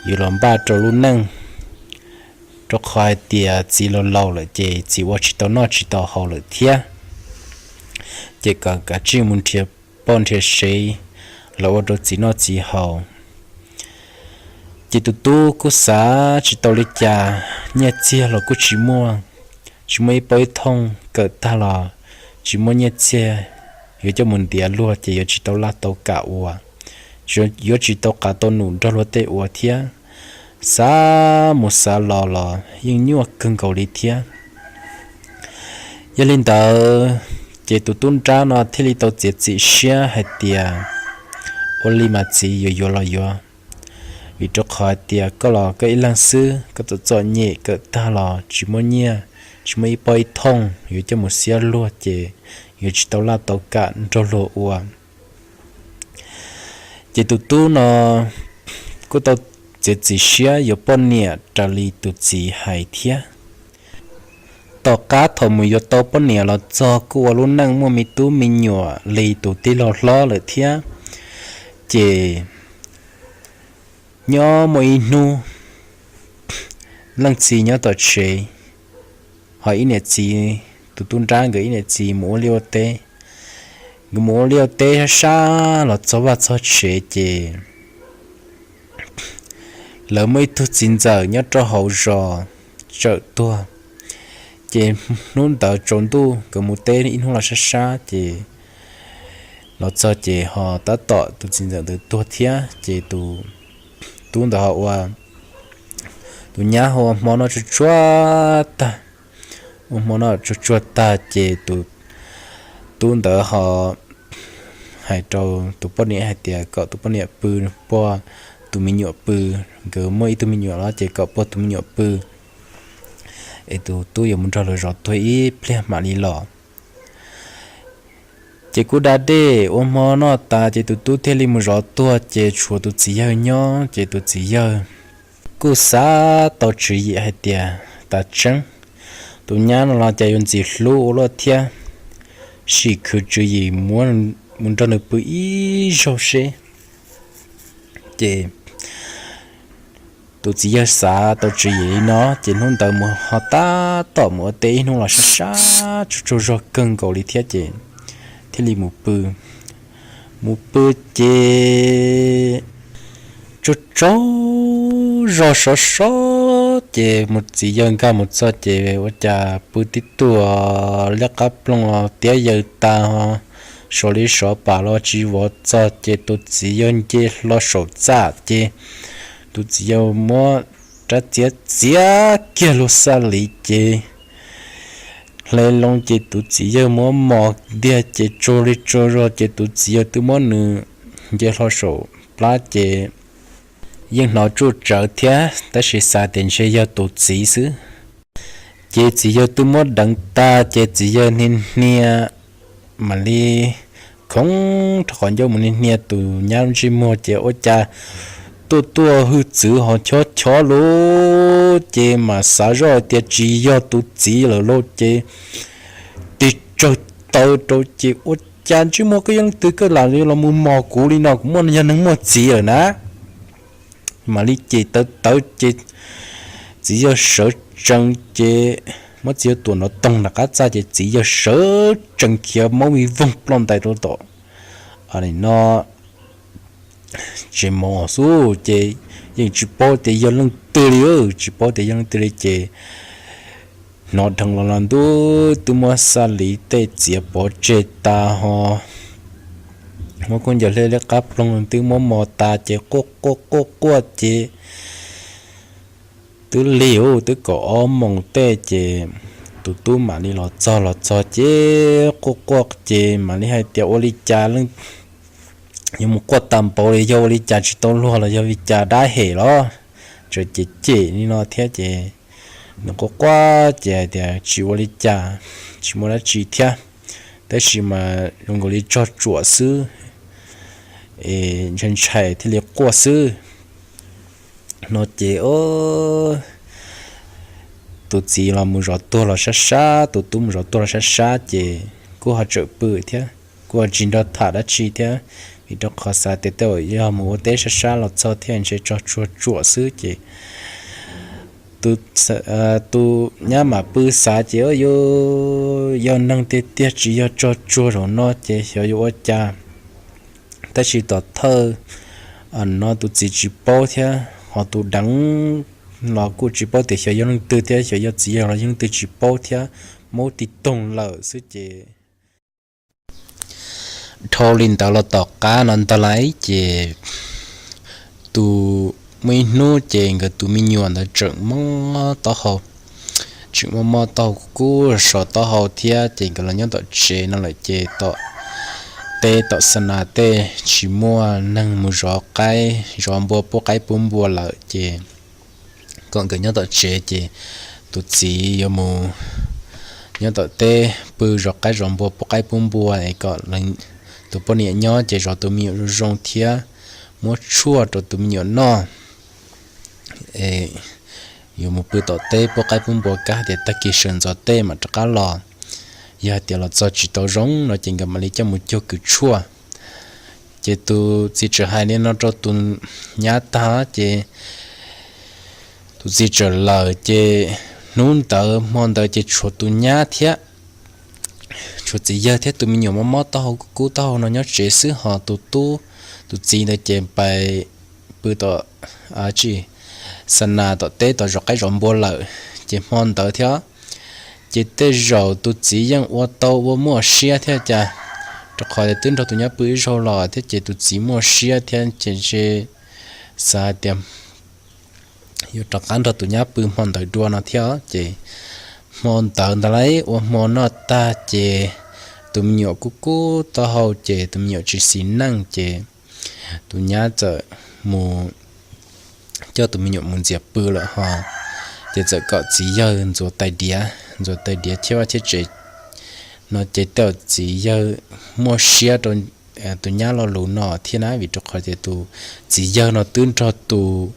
yuav los npaj rau lub neej, rau qhov hais tias txiv laus laus lawm ces txiv ua tsis tau noj tsis tau haus lawm thiab. Ces kom kav tsij mus nrhiav poj nrhiav sev los ua rau txiv noj txiv haus. Ces tus tub kuj xav tsis tau li cas, nyiaj txiag los kuj tsis muaj, tsis muaj ib pauj ib thooj, kawm tag los tsis muaj nyiaj txiag yuav coj mus ntiav luag ces yuav tsis tau laj tau kam ua, yuav tsis tau qav tau num nrog luag tej ua thiab. Xav mus xav los los yeej nyuaj kawg nkaus li thiab. Yog li ntawd, ces tus tub nrab no thiaj li tau txiav txim siab hais tias, ua li mas txiv, yuav yuav los yuav, vim rau qhov hais tias koj los koj ib leeg xwb, koj txom txom nyem kawm tag los tsis muaj nyiaj, tsis muaj ib pob ib thooj, yuav coj mus xiab luag ces yuav tsis tau laj tau kam nrog luag ua. Ces tus tub no kuj tau txiav txim siab yuav poj niam raws li tus txiv hais thiab. Tom qab thaum mus yuav tau poj niam los txog kuj ua lub neej muaj me tub me nyuam li tus tij laug hlob lawm thiab. Ces nyob muaj ib hnub, leej txiv nyob tom tsev, ho ib niam txiv, tus tub nrab nkawd ib niam txiv mus ua liaj ua teb. Nkawd mus ua liaj ua teb sab sab los txog vaj txog tsev ces lawv muaj ib tug txiv ntxawm nyob rau hauv zos tsawm tuag. Ces hnub ntawd tsaus ntuj nkawd mus teb ib hnub los sab sab ces los txog ces ho tab tom tus txiv ntxawm ntawd tuag thiab ces tus tub ntawd ho ua, tus nyab ho ua hmo noj tsuag tsuag tag. Ua hmo noj tsuag tsuag tag ces tus tub ntawd ho hais rau tus poj niam hais tias kom tus poj niam pw, puag tus me nyuam pw. Nkawd muaj ib tug me nyuam los ces kom puag tus me nyuam pw, es tus tub yuav mus nrog lawv zov tuag ib pliag mam li los. Ces kuj da dej ua hmo noj tas ces tus tub thiaj li mus zov tuag ces tshuav tus txiv yawg nyob ces tus txiv yawg kuj xav tau tswv yim hais tias, tas tseeb, tus nyab no los cas yuav ntxim hlub ua luaj thiab, sim khwv tswv yim muab mus nrog nws pw ib zaug seb. Ces tus txiv yawg xav tau tswv yim li no ces hnub ntawd mus ho tab tom mus ua teb ib hnub los sab sab tsaug tsaug zog kawg nkaus li thiab ces thiaj li mus pw. Mus pw ces tsaug tsaug zog sov sov ces mus txiv yawg nkag mus txog ces ua cas pw tib tug liab qab ploog tiab yaws tas, sov li sov pam los tsis vov txog ces tus txiv yawg nce hlo saum txaj ces tus txiv yawg muab rab txiav txiav kiag lub xaj liv ces hle loo ces tus txiv yawg muab mos ntiag ces tsaug li tsaug zog ces tus txiv yawg twb muab nws nce hlo saum plab ces yeej hnov tsuj tsawv thiab tab sis xav tias ntshe yog tus txiv xwb. Ces txiv yawg twb muab deev tag ces txiv yawg hnia hnia mam li khoov rau qhov ncauj mus hnia hnia tus nyab lub ntsej muag ces ua cas tuaj tuaj hwj txwv ho chob chob lug ces mam xav zoj tias tsis yog tus txiv lawm lauj ces tig tsawg taw rau ces ua cas ntsej muag koj yog leej twg koj lam los mus mos kuv li no, kuv muaj yog neeg muaj txiv lawm na. Mam li ces tawv tawv ces txiv yawg sawv tsees ces muab txiv yawg tuam nrov toog nram qab txaj ces txiv yawg sawv tsees khiav maub me voog ploj ntais rau tom no tsev mov xwb ces yeej tsis paub tias yog leej twg li, tsis paub tias yog leej twg li ces hnov dheev los los ntuj twb muab xaj liv tej txiav pov tseg tas ho muab khaub ncaws hle liab qab ploog twb muab mos tas ces quaj quaj quaj quaj ces twb lig ub twb kaum ob moos tej ces tus tub mam li los txog, los txog ces quaj quaj ces mam li hais tias ua li cas leej yuav mus quaj tag npaum li, yog ua li cas tsis tau luag los yog li cas dab hem los tseem cem cem li no thiab ces nws quaj quaj ces hais tias tsis ua li cas, tsis muaj dab tsi thiab, tab sis mas zoo nkaus li tsog tsuam xwb, es ntshai ntshai thiaj li quaj xwb no ces tus txiv los mus zov tuag los sab sab, tus tub mus zov tuag los sab sab ces kuj ho tsawm pw thiab, kuj ho tsis nrog tham dab tsi thiab, vim rau qhov xav tias tej zaum yog mus ua teb sab sab los txog thiab ntshe tsog tsuag tsuam xwb ces tus nyab mam pw xav ces yog neeg tiag tiag tsis yog tsog tsuag zaum no ces xyov yuav ua cas. Tab sis tom thawj no tus txiv tsis paub thiab ho tus deev los kuj tsis paub tias xyov yog leej twg thiab xyov yog txiv yawg los yog leej twg tsis paub thiab, maub tig toog lawm xwb ces Dhau li ntawd los tom qab no ntag lauj ces tus, muaj ib hnub ces nkawd tus me nyuam ntawd tseem mob taub hau, tseem mob mob taub hau kub kub so taub hau thiab ces nkawd los nyob tom tsev no lawm ces tom teb tom xa nas tej tsis muaj neeg mus zov qaib zov npua pub qaib pub npua lawm ces kom nkawd nyob tom tsev ces tus txiv yuav mus nyob tom teb pw zov qaib zov npua pub qaib pub npua es kom tus poj niam nyob ces zov tus me nyuam zoo zoo thiab muab tshuaj rau tus me nyuam noj. Yuav mus pw tom teb pub qaib pub npua kab tias tag kis sawv ntxov tej mam rov qab los. Yog hais tias los txog tsis tau zoo no ces nkawd mam li coj mus cuag kws tshuaj. Ces tus txiv txawm hais li no rau tus nyab tag ces tus txiv txawm lawm ces hnub ntawd hmo ntawd ces tshuav tus nyab thiab, tshuav txiv yawg thiab tus me nyuam mob mob taub hau kub kub taub hau no nyob tsev xwb ho tus tub, tus txiv ntawd ces pais pw tom, tsis, xa nas tom teb tom zov qaib zov npua lawm. Ces hmo ntawd thiab ces tej zaum tus txiv yeej ua tau ua muaj siab thiab cas, rau qhov twb nrog tus nyab pw ib zaug los thiab ces tus txiv muaj siab thiab ces ntshe xav hais tias yuav rov qab nrog tus nyab pw hmo ntawd dua no thiab ces hmo ntawd ntag lauj ua hmo noj tag ces tus me nyuam kub kub taub hau ces tus me nyuam tsis xis neej ces tus nyab txawm mus coj tus me nyuam mus ntxias pw lawm ho, ces txawm kom txiv yawg ntxuav tais diav, ntxuav tais diav cheb vaj cheb tsev no ces tej zaum txiv yawg muaj siab rau tus nyab lo lus no thiab na, vim rau qhov tias tus txiv yawg no twb nrog tus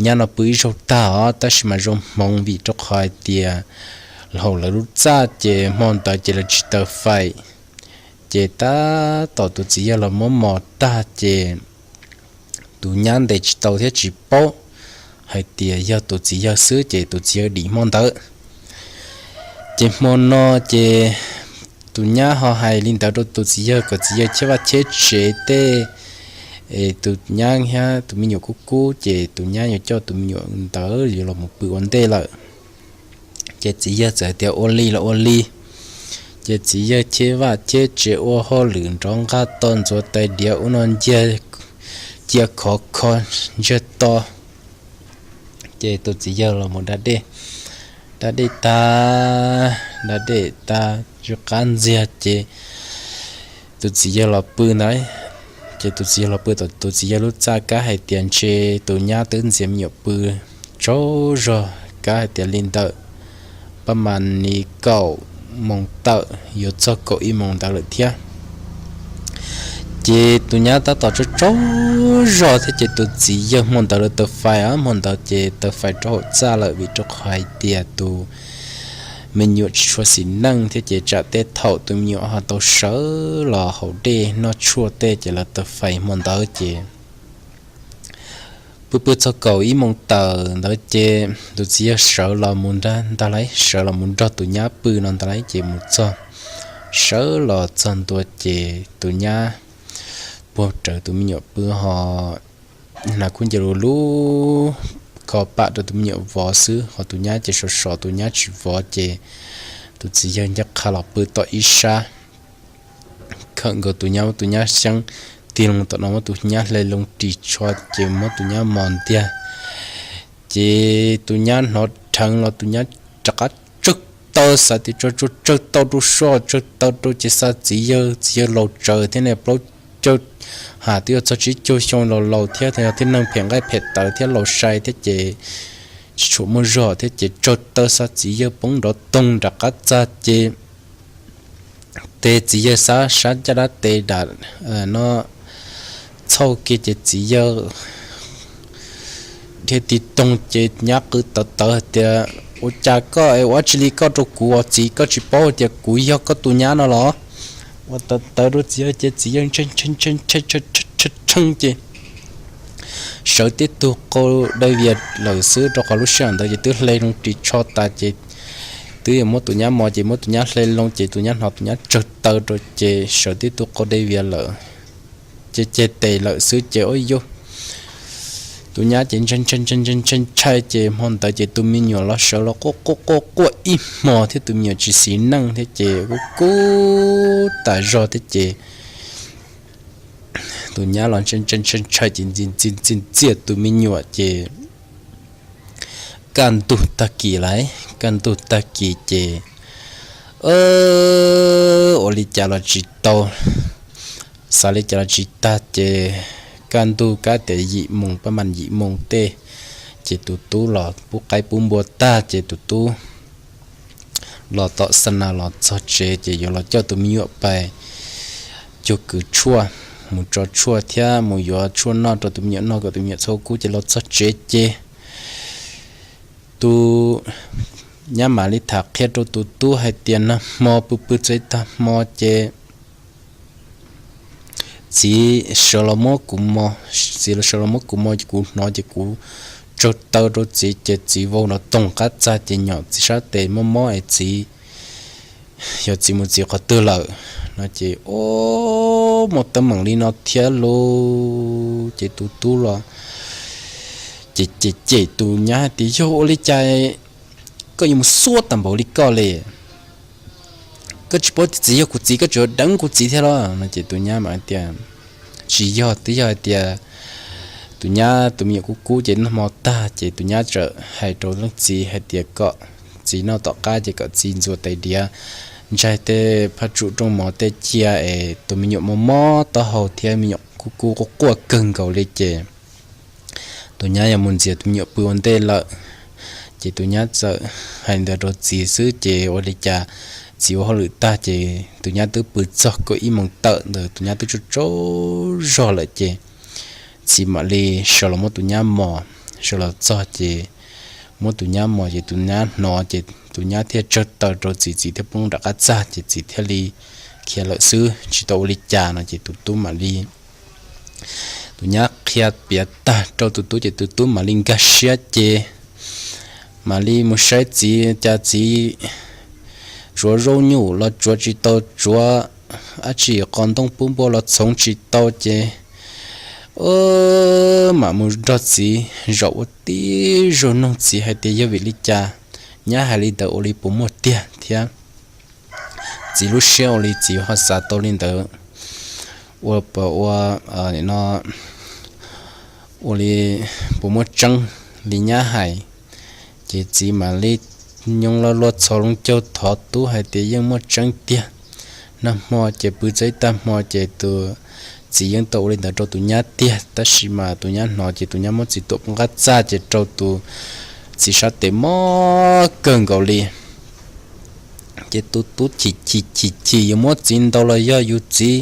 nyab no pw ib zaug tag os, tab sis mas zoo hmoov vim rau qhov hais tias hauv lawv lub txaj ces hmo ntawd ces lawv tsis taws fais, ces tab tom tus txiv yawg los muab mos tag ces tus nyab ntes tsis tau thiab tsis paub hais tias yog tus txiv yawg xwb ces tus txiv yawg dim hmo ntawd. Ces hmo no ces tus nyab ho hais li ntawd rau tus txiv yawg kom txiv yawg cheb vaj cheb tsev tej, es tus nyab thiab tus me nyuam kub kub ces tus nyab yuav coj tus me nyuam ntawd yuav los mus pw ua ntej lawm. Ces txiv yawg txawm tias ua li los ua li. Ces txiv yawg cheb vaj cheb tsev ua hauj lwm nrov nqaj to ntxuav tais diav ua no nciag, cia khov kho ntsiag to. Ces tus txiv yawg los mus da dej, da dej tag, da dej tag tsw qab ntxiag ces tus txiv yawg los pw ntawd. Ces tus txiv yawg los pw tom tus txiv yawg lub txaj kab hais tias ntshe tus nyab twb ntxias me nyuam pw tsaug zog kab hais tias li ntawm pab mas ni kaum moos tawm yuav txog kaum ib moos ntawd lawm thiab. Ces tus nyab tab tom tsaug tsaug zog thiab ces tus txiv yawg hmo ntawd lawv taws fais, hmo ntawd ces taws fais rau hauv txaj lawm vim rau qhov hais tias tus me nyuam tsis tshua xis neej thiab ces tsam tej thaum tus me nyuam ho tau sawv los haus dej noj tshuaj tej ces lawv taws fais hmo ntawd ces pw pw txog kaum ib moos tawm ntawd ces tus txiv yawg sawv los mus ntag lauj, sawv los mus nrog tus nyab pw no ntag lauj ces mus txog, sawv los txog ntua ces tus nyab puag rawv tus me nyuam pw ho hnav khaub ncaws lus lub kho pam rau tus me nyuam vov xwb ho tus nyab ces sov sov tus nyab tsis vov ces tus txiv yawg ncaj qha los pw tom ib sab khawm nkaus tus nyab, muab tus nyab xyeeb tig loo tom no, muab tus nyab hle loo ris tsho ces muab tus nyab mos ntiag. Ces tus nyab hnov dheev los tus nyab rov qab tsawg taw xav tias tso tso tsawg taw rau soj tsawg taw rau ces xa txiv yawg, txiv yawg laus tsawv thiab ne plaub caug, ha twb yog txog tsib caug xyoo laus laus thiab yog thiab neeg phem nqaij phem tawv thiab laus sai thiab ces tsis tshua muaj zog thiab ces tsawg taw xa txiv yawg poob nrov toog nram qab txag ces tes txiv yawg sab sab caj dab tes dam no txhauj kiag ces txiv yawg dhia tig toog ces nyab qw tawv tawv hais tias ua cas koj es ua dab tsi li koj rau kuv os txiv, koj tsis paub tias kuv yog koj tus nyab no los? Ua tawv tawv rau txiv yawg ces txiv yawg ntshee ntshee ntshee ces sawv tib tug qau dai vias lawm xwb rau qhov lub sij hawm ntawd ces twb hle loo ris tsho tas ces twb yuav muab tus nyab mos ces muab tus nyab hle loo ces tus nyab hnov tus nyab tsawg taw rau ces sawv tib tug qau dai vias lawm ces ceg tes lawm xwb ces ua yus tus nyab ces ntshee ntshee ntshee ntshee ntshee ces hmo ntawd ces tus me nyuam los sawv los quaj quaj quaj quaj ib hmo thiab tus me nyuam tsis xis neej thiab ces kuj kub tas zog thiab ces Tus nyab los ntshai ntshai ces ntxi ntxi ntxias tus me nyuam ces kaj ntug tag kis lawm, kaj ntug tag kis ces ua li cas los tsis tau, xav li cas los tsis tag ces kaj ntug kab tias yim moos pab mas yim moos tej, ces tus tub los pub qaib pub npua tag ces tus tub los tom xa nas los txog tsev ces yuav los coj tus me nyuam pais cuag kws tshuaj, mus tso tshuaj thiab mus yuav tshuaj noj rau tus me nyuam noj kom tus me nyuam txhob kub ces los txog tsev ces tus nyab mam li tham qhia rau tus tub hais tias nag hmo pw pw txog ib tag hmo ces txiv sawv los muab kuv mos, txiv sawv los muab kuv mos ces kuv hnov ces kuv tsaug taw rau txiv ces txiv vau nrov toog qab txag ces nyom txiv sab tes mob mob es txiv, yog txiv mus txiv qhov twg lawm no ces o, muaj teeb meem li no thiab lauj. Ces tus tub los ces cem cem tus nyab hais tias yog ua li cas koj yuav mus xuab tag npaum li koj li, koj tsis paub tias txiv yog kuv txiv koj tseem deev kuv txiv thiab los no ces tus nyab mas hais tias tsis yog, twb yog hais tias tus nyab tus me nyuam kub kub ces nag hmo tag ces tus nyab txawm hais rau leej txiv hais tias kom txiv noj tom qab ces kom txiv ntxuav tais diav, ntsaig tej phaj tsum rooj mov tej cia es tus me nyuam mob mob taub hau thiab me nyuam kub kub quaj quaj kawg nkaus li ces tus nyab yuav mus ntxias tus me nyuam pw ua ntej lawm. Ces tus nyab txawm hais ntawd rau txiv xwb ces ua li cas txiv ua hauj lwm tag ces tus nyab twb pw txog kaum ib moos tawm ntawd tus nyab twb tsaug tsaug zog lawm ces txiv mam li sawv los muab tus nyab mos, sawv los txog ces muab tus nyab mos ces tus nyab hnov ces tus nyab thiaj tsawg taw rau txiv, txiv thiaj poob nram qab txag ces txiv thiaj li khiav lawm xwb tsis tau ua li cas no ces tus tub mam li tus nyab qhia piav tag rau tus tub ces tus tub mam li nkag siab ces mam li mus saib txiv cas txiv tsuav zaub nyuj los tsuav tsis tau, tsuav dab tsi qos ntoo pub npua los txhoov tsis tau ces mam mus nrog txiv zaum ua tib zaug nug txiv hais tias yog vim li cas nyab hais li ntawd ua li puas muaj tiag thiab txiv lub siab ua li txiv ho xav tau li ntawd, ua puas ua no ua li puas muaj tseeb li nyab hais. Ces txiv mam li nyooj lo lua txhos loo caug thov tub hais tias yeej muaj tseeb tiag. Nag hmo ces pw txog ib tag hmo ces tus txiv yeej tau ua li ntawd rau tus nyab tiag, tab sis mas tus nyab hnov ces tus nyab muab txiv tuam poob qab txaj ces rau tus txiv sab tes mob kawg nkaus li. Ces tus tub chim chim chim chim yuav muab txiv ntaus los yog yus txiv,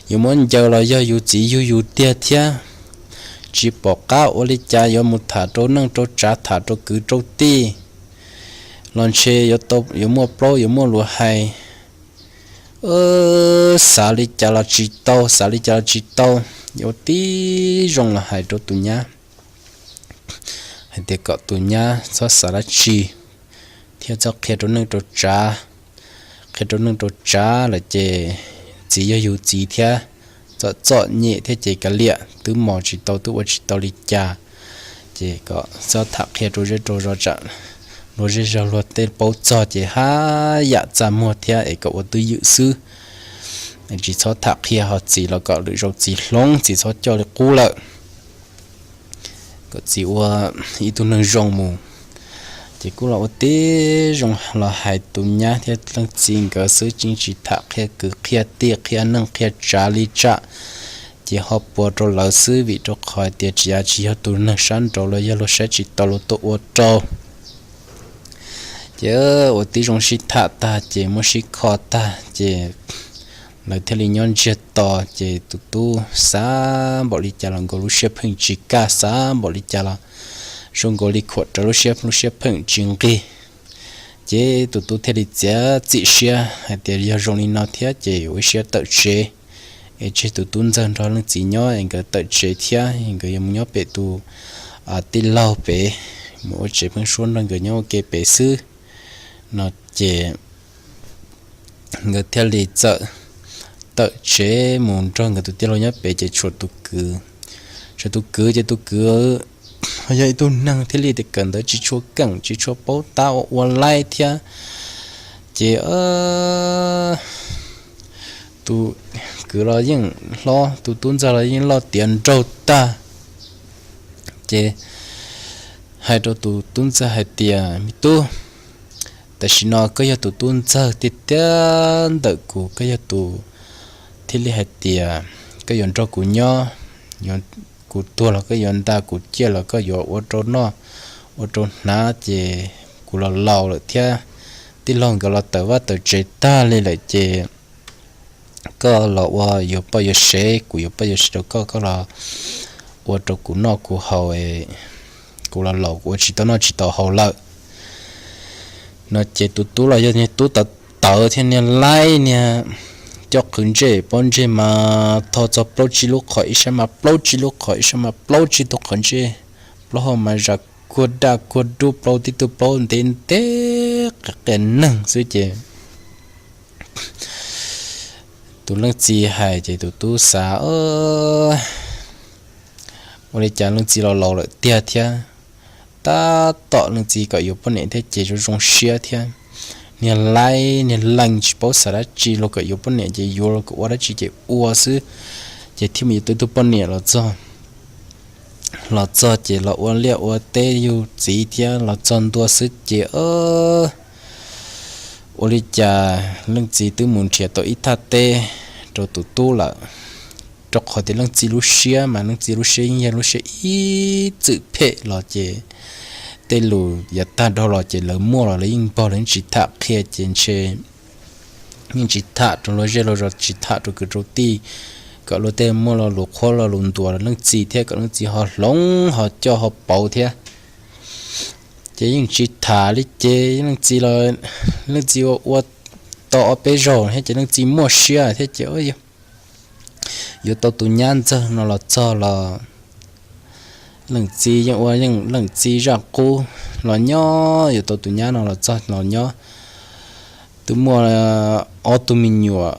yuav muab ncaws los yog yus txiv yug yus tiag thiab. Tsis pom qab ua li cas yuav mus tham rau neej rau tsav tham rau kwv rau tij los ntshe yuav muaj plaub yuav muaj lus hais. Xav li cas los tsis tau, xav li cas los tsis tau, yuav tib zoo los hais rau tus nyab hais tias kom tus nyab txhob xav dab tsi thiab txhob qhia rau neej rau tsav. Qhia rau neej rau tsav lawm ces txiv yog yus txiv thiab, txom txom nyem thiab ces kav liam, twb mos tsis tau twb ua tsis tau li cas. Ces kom txhob tham qhia rau zej rau zos tsam luag zej zog luag tej paub txog ces haj yam txaj muag thiab es kom ua twj ywm xwb. Tsis txhob tham qhia ho txiv los kom lwm zaus txiv hloov txiv txhob coj li qub lawm, kom txiv ua ib tug neeg zoo mus. Ces kuj los ua tib zoo los hais tus nyab thiab leej txiv nkawd xwb, tsis tham qhia kwv qhia tij qhia neej qhia tsav li tsam ces ho puas rau lawv xwb, vim rau qhov tias tsis av tsis yog tus neeg sab nraud los yog luag saib tsis taus luag tuaj ua rau. Ces ua tib zoo sib tham tag ces muab sib kho tag ces lawv thiaj li nyob ntsiag to. Ces tus tub xav npaum li cas los nkaus lub siab pheej tsis kaj, xav npaum li cas los zoo nkaus li khuam rawv lub siab, lub siab pheej tsis nqig. Ces tus tub thiaj li txiav txim siab hais tias yog zoo li no thiab ces ua ib siab tawm tsev, es tseg tus tub ntxawg nrog leej txiv nyob es nkawd tawm tsev thiab, nkawd yuav mus nyob pem tus tij laug pem, mus ua tsev pheeb suab nrog nkawd nyob ua ke pem xwb no. Ces nkawd thiaj li txawm tawm tsev mus nrog nkawd tus tij laug nyob pem ces tshuav tus kwv. Tshuav tus kwv ces tus kwv yog ib tug neeg thiaj li tias kawm ntawv tsis tshua keem, tsis tshua paub tab ua ua laib thiab. Ces tus kwv los yeej hlob, tus tub ntxawg los yeej loj tiav nraug tag. Ces hais rau tus tub ntxawg hais tias, Me tub, tam sim no koj yog tus tub ntxawg tiag tiag ntawm kuv, koj yog tus thiaj li hais tias koj yuav nrog kuv nyob, kuv tuag los koj yuav nta kuv ciaj los koj yuav ua rau noj ua rau hnav, ces kuv los laus lawm thiab, tij laug nkawd los tawm vaj tawm tsev tag li lawm ces koj los ua yuav poj yuav sev, kuv yuav poj yuav sev rau koj, koj los ua rau kuv noj kuv haus, kuv los laus kuv ua tsis tau noj tsis tau haus lawm. No ces tus tub los yog niag tub tawv tawv thiab niag laib niag, coj qhwv ntsej pob ntseg mas tho txog plaub tsib lub qhov, ib sab mas plaub tsib lub qhov, ib sab mas plaub tsib tug qhov ntsej, plaub hau mas zam kuag daj kuag dub, plaub tib tug plaub ntev ntev qias qias neeg xwb ces tus leej txiv hais ces tus tub xav, ua li cas leej txiv los laus lawm tiag thiab, tab tom leej txiv kom yuav poj niam thiab ces zoo zoo siab thiab. Niag laib niag lees tsis paub xav dab tsi, luag kom yuav poj niam ces yuav, luag kom ua dab tsi ces ua xwb. Ces thiaj mus yuav tau ib tug poj niam los txog, los txog ces los ua liaj ua teb yug txiv thiab los txog ntua xwb ces ua li cas leej txiv twb mus nrhiav tau ib thaj teb rau tus tub lawm. Rau qhov tias leej txiv lub siab mas leej txiv lub siab yeej yog lub siab ib txwm phem los ces tej lus yav tag dhau los ces lawv muaj los lawv yeej npog, lawv yeej tsis tham qhia ces ntshe yeej tsis tham rau luag zej luag zos, tsis tham rau kwv rau tij, kom luag tej muaj lo lus qhuab lo lus ntuas leej txiv thiab kom leej txiv ho hloov ho coj ho pauv thiab. Ces yeej tsis tham li ces leej txiv, leej txiv ua ua tau ob peb zaug thiab ces leej txiv muaj siab thiab ces yuav tau tus nyab ntxawg no los txog los leej txiv yeej ua yeej leej txiv zaj qub los nyob, yuav tau tus nyab no los txog los nyob. Twb muaj ob tug me nyuam,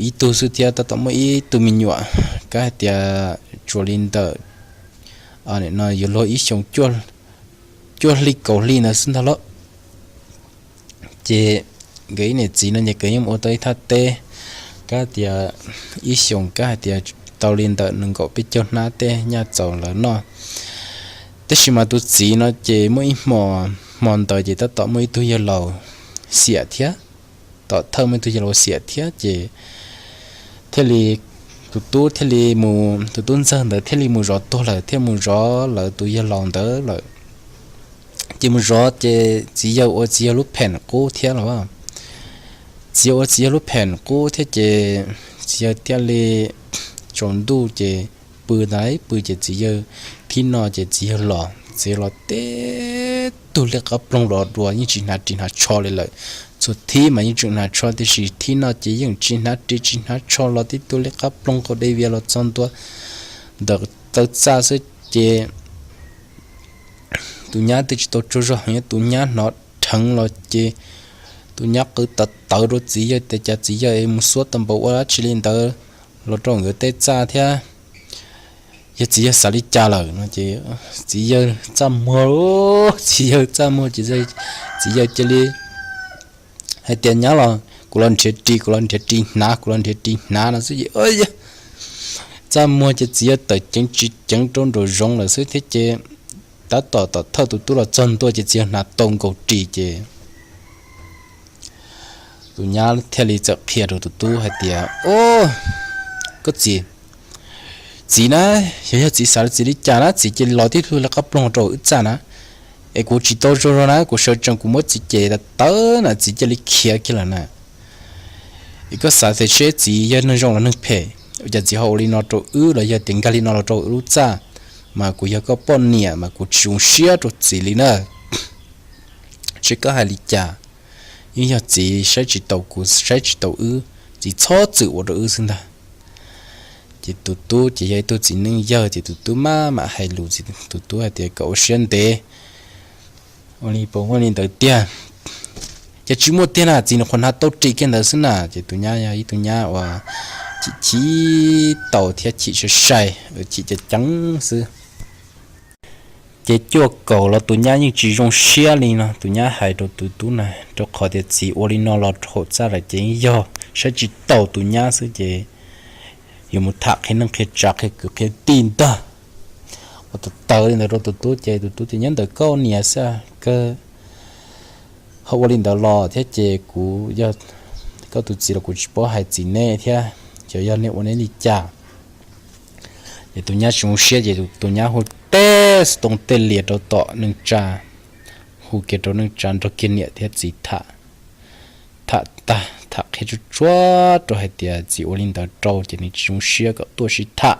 ib tug xwb thiab, tab tom muaj ib tug me nyuam, kab hais tias tsuas li ntawm no yuav luag ib xyoos cuaj hli kaum hli ntawd xwb ntag lauj. Ces nkawd ib niam txiv no ces nkawd yeej ua tau ib thaj teb, kab tias ib xyoos kab hais tias tau li ntawm nees nkaum peb caug hnab tej nyaj txaus lawv noj. Tab sis mas tus txiv no ces muaj ib hmo, hmo ntawd ces tab tom muaj ib tug yawg laus xiam thiab, tom thawj muaj ib tug yawg laus xiam thiab ces thiaj li tus tub thiaj li mus, tus tub ntxawg ntawd thiaj li mus zov tuag lawm, thiaj mus zov lawv tus yawg laus ntawd lawm. Ces mus zov ces txiv yawg ua txiv yawg lub phem qub thiab los, txiv yawg ua txiv yawg lub phem qub thiab ces txiv yawg thiaj li tsaus ntuj ces pw ntawd pw ces txiv yawg thib no ces txiv yawg los, txiv yawg los teb tug liab qab ploog los dua yeej tsis hnav ris hnav tsho li lawm. Txhua thib mas yeej tseem hnav tsho tiam sis thib no ces yeej tsis hnav ris tsis hnav tsho los tib tug liab qab ploog qaum dej vias los txog ntua ntawm taw txaj xwb ces tus nyab twb tsis tau tsaug zog heev, tus nyab hnov dheev los ces tus nyab qw tawv tawv rau txiv yawg tias cas txiv yawg es mus xuab tau npaum ua dab tsi li ntawd los rau nkawd tej txaj thiab, yog txiv yawg xav li cas lawm no ces txiv yawg txaj muag, txiv yawg txaj muag ces txiv yawg cia li hais tias nyab los kuv los nrhiav ris, kuv los nrhiav ris hnav, kuv los nrhiav ris hnav no xwb ces txaj muag ces txiv yawg tawm ceev tsis ceev rau nraum zoov lawm xwb thiab ces tab tom tom thawj tus tub los txog ntua ces txiv yawg hnav tau nkaus ris ces tus nyab thiaj li txawm qhia rau tus tub hais tias, O, koj txiv, txiv na, yog yog txiv xav txiv li cas na txiv cia li los tib tug liab qab ploog rau wb txaj na, es kuv tsis tau zoo zog na, kuv sawv tsees kuv muab txiv cem tawv na txiv cia li khiav kiag lawm na. Es koj xav tias seb txiv yog neeg zoo los neeg phem, ua cas txiv ho ua li no rau wb los yog tias nkag li no los rau wb lub txaj, mas kuv yog koj poj niam mas kuv tsis zoo siab rau txiv li na. Seb koj hais li cas, yeej yog txiv saib tsis taus kuv saib tsis taus wb, txiv txhob txwm ua rau wb xwb ntag. Ces tus tub ces yog ib tug txiv neej yawg ces tus tub maj mam hais lus, tus tub hais tias kom ua siab ntev, ua li puas muaj li ntawd tiag, ces tsis muaj tiag na, txiv nws qhuav hnav tau ris kiag ntawd xwb na. Ces tus nyab yog ib tug nyab uas chim chim tau thiab chim sai sai, chim ceev ceev xwb. Ces cuaj kaum los tus nyab yeej tsis zoo siab li no, tus nyab hais rau tus tub na, rau qhov tias txiv ua li no los rau hauv txaj lawm ces yeej yog saib tsis taus tus nyab xwb ces yuav mus tham qhia neej qhia tsav qhia kwv qhia tij ntag. Ua tawv tawv li ntawd rau tus tub ces tus tub tias, nyob ntawm koj niam xwb, kawg ho ua li ntawd los thiab ces kuv, koj tus txiv los kuv tsis paub hais txiv neb thiab, ces yog nej ua neb li cas. Ces tus nyab tsis zoo siab ces tus nyab hu tej xov tooj tej lias rau tom neej tsa, hu kiag rau neej tsa nrog kiag niam thiab txiv tham. Tham tag tham qhia tsuag tsuag rau hais tias txiv ua li ntawd rau ces nws tsis zoo siab kom tuaj sib tham.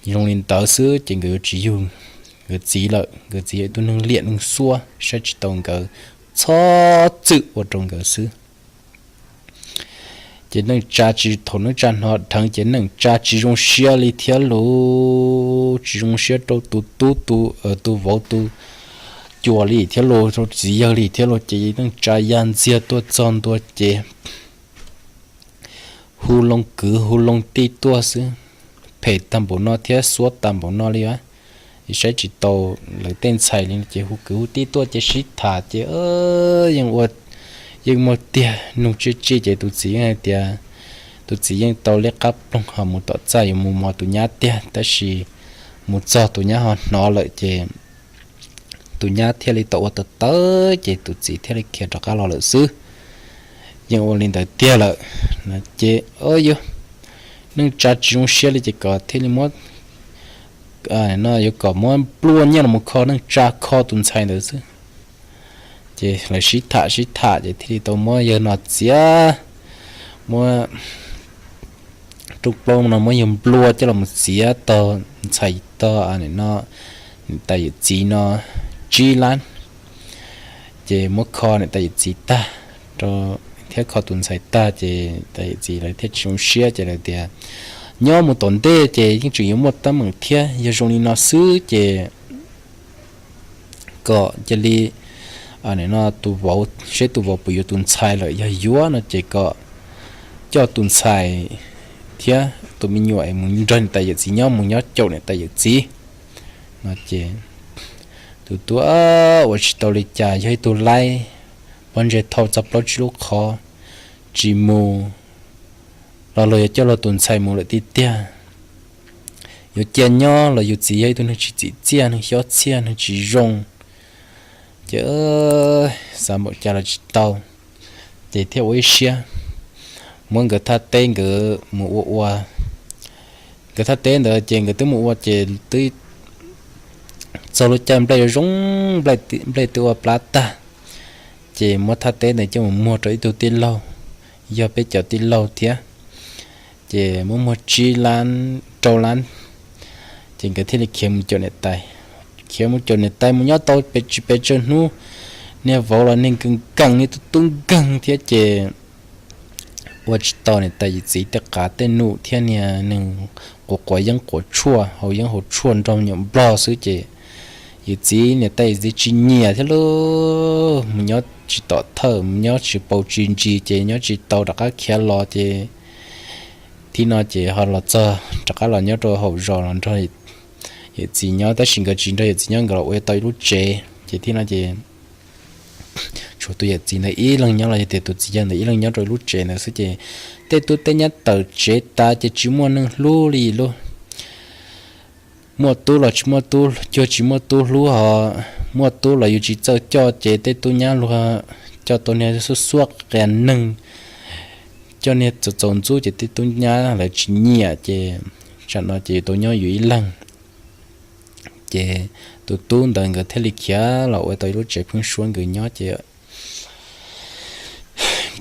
Zoo li ntawd xwb ces nkawd yuav tsis yug nkawd txiv lawm, nkawd txiv yog ib tug neeg liam neeg xuab, saib tsis taus nkawd txhob txwm ua rau nkawd xwb. Ces neej tsa tsis, thaum neej tsa hnov dheev ces neej tsa tsis zoo siab li thiab lauj, tsis zoo siab rau tus tub tus, tus vauv tus cua li thiab lauj, rau txiv yawg li thiab lauj, ces neej tsa ya ntxiag tuaj txog ntua ces hu loo kwv hu loo tij tuaj xwb, phem tag npaum no thiab xuab tag npaum no li, saib tsis taus lawv tej ntxhais li ces hu kwv hu tij tuaj ces sib tham ces yeej ua, yeej muaj tiag nug tsij tsij ces tus txiv yeej hais tias, tus txiv yeej tau liab qab ploog ho mus tom txaj yuav mus mos tus nyab tiag, tab sis mus txog tus nyab ho hnov lawm ces tus nyab thiaj li tau ua tawv tawv ces tus txiv thiaj li khiav rov qab los lawm xwb. Yeej ua li ntawd tiag lawm no ces, yuav, neej tsa tsis zoo siab li ces kom thiaj li muab, no yuav kom muab nplua nyiaj los kho neej tsa kho tus ntxhais ntawd xwb. Ces lawv sib tham sib tham ces thiaj li tau muab yawg no txiav, muab rooj plaub no muab yawg nplua coj los txiav tog ntxhais tog no niam tais yawm txiv no tsib lab. Ces muab kho niam tais yawm txiv tag rau, thiab kho tus ntxhais tag ces niam tais yawm txiv lawv thiaj tsis zoo siab ces lawv tias, nyob mus tom ntej ces yeej tseem yuav muaj teeb meem thiab, yog zoo li no xwb ces kom cia li, no tus vauv, seb tus vauv puas yuav tus ntxhais lawm, yog yuav no ces kom coj tus ntxhais thiab tus me nyuam es mus nrog niam tais yawm txiv nyob, mus nyob caum niam tais yawm txiv no ces tus tub ua tsis tau li cas, yog ib tug laib pob ntseg thau txog plaub tsib lub qhov, tsis mus los luag yuav coj luag tus ntxhais mus lawm tiag tiag. Yuav cia nyob los yus txiv yog ib tug neeg tsis txim txiaj, neeg xyob txhiaj, neeg tsis zoo, ces xav npaum cas los tsis tau, ces thiaj ua ib siab muab nkawd thaj teb nkawd mus ua ua. Nkawd thaj teb ntawd ces nkawd twb mus ua ces twb txog lub caij nplej zoo zoo, nplej twb ua plab tag, ces muab thaj teb ntawd coj mus muag rau ib tug tij laug, yog peb cov tij laug thiab, ces muab muag tsib lab, rau lab, ces nkawd thiaj li khiav mus caum niam tais. Khiav mus caum niam tais mus nyob tau pes tsawg hnub, niag vauv los niag nkees nkees, niag tub tub nkeeg thiab ces ua tsis tau niam tais yawm txiv tej qav tej num thiab, niag neeg quav quav yeeb quav tshuaj, haus yeeb haus tshuaj nrog me nyuam nplog xwb ces yawm txiv, niam tais yawm txiv tsis nyiam thiab lauj. Mus nyob tsis tom thawj, mus nyob tsis paus tsis ntsis ces nyob tsis tau, rov qab khiav los ces thib no ces ho los txog rov qab los nyob rau hauv zos los nrog yawm txiv nyob, tab sis nkawd tsis nrog yawm txiv nyob, nkawd los ua tau ib lub tsev ces thib no ces tshuav tus yawm txiv ntawd ib leeg nyob los yog tias tus txiv yawg ntawd ib leeg nyob rau ib lub tsev ntawd xwb ces tej tub tej nyab tawm tsev tas ces tsis muaj neeg hlub li lauj. Muaj tub los tsis muaj tub, cuag tsis muaj tub hlub, ho muaj tub los yus tsis txawj coj ces tej tub nyab luag coj tau niag xuab xuab qias neeg, coj niag txaus txaus ntxub ces tej tub nyab lawv tsis nyiam ces tsam no ces yus tau nyob yus ib leeg. Ces tus tub ntawd nkawd thiaj li khiav los ua tau ib lub tsev pheeb suab nkawd nyob ces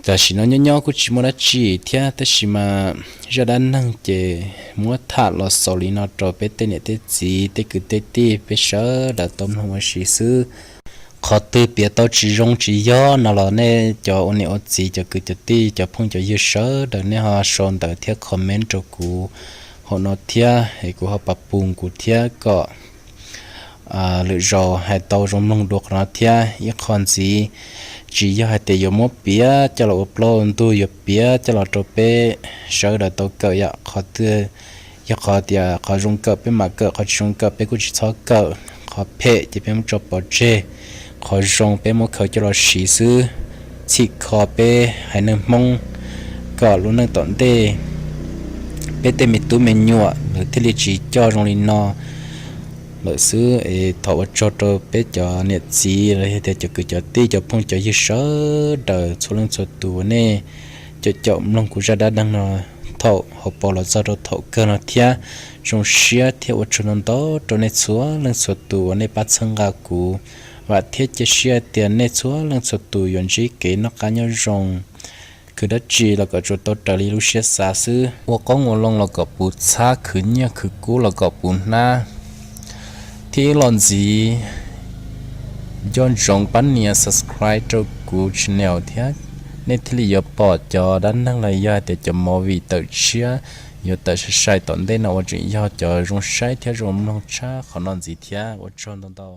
tam sim no nyob nyob kuj tsis muaj dab tsi thiab, tab sis mas zaj dab neeg ces muab tham los xaus li no rau peb tej niam tej txiv tej kwv tej tij peb sawv daws tau mloog ua si xwb. Qhov twg piav tau tsis zoo tsis yog no los nej cov ua niam ua txiv cov kwv cov tij cov phooj cov ywg sawv daws nej ho sau ntawv thiab comment rau kuv hauv no thiab es kuv ho pab pum kuv thiab kom lwm zaus hais tau zoo mloog dua qhov no thiab. Ib qho ntxiv, tsis yog hais tias yuav muab piav coj los ua plaub ua ntug, yuav piav coj los rau peb sawv daws tau kawm yom. Qhov twg yog qhov tias qhov zoo kawm peb mam kawm, qhov tsis zoo kawm peb kuj tsis txhob kawm, qhov phem ces peb muab tso pov tseg, qhov zoo peb muab khaws coj los siv xwb. Txhim kho peb haiv neeg Hmoob kom lub neej tom ntej peb tej me tub me nyuam lawv thiaj li tsis coj zoo li no lawm xwb. Es thov ua tsaug rau peb cov niam txiv los yog tias cov kwv cov tij cov phooj cov ywg sawv daws txhua leej txhua tus uas nej caum caum mloog kuv zaj dab neeg no thaum hauv paus los txog rau thaum kawg no thiab. Zoo siab thiab ua tsaug ntau ntau rau nej txhua leej txhua tus uas nej pab txhawb nqa kuv. Vam thiab cia siab tias nej txhua leej txhua tus yuav ntsib kev noj qab nyob zoo, khwv dab tsi los kom tsuas tau raws li lub siab xav xwb, ua qoob ua loo los kom puv txhab, khwv nyiaj khwv kub los kom puv hnab. Thiab ib los ntxiv, nco ntsoov pab nias subscribe rau kuv channel thiab, nej thiaj li yuav pom cov dab neeg los yog hais tias cov movie tawm tshiab yuav tawm sai sai tom ntej no uas tseem yog cov zoo saib thiab zoo mloog tshaj qhov no ntxiv thiab. Ua tsaug ntau ntau.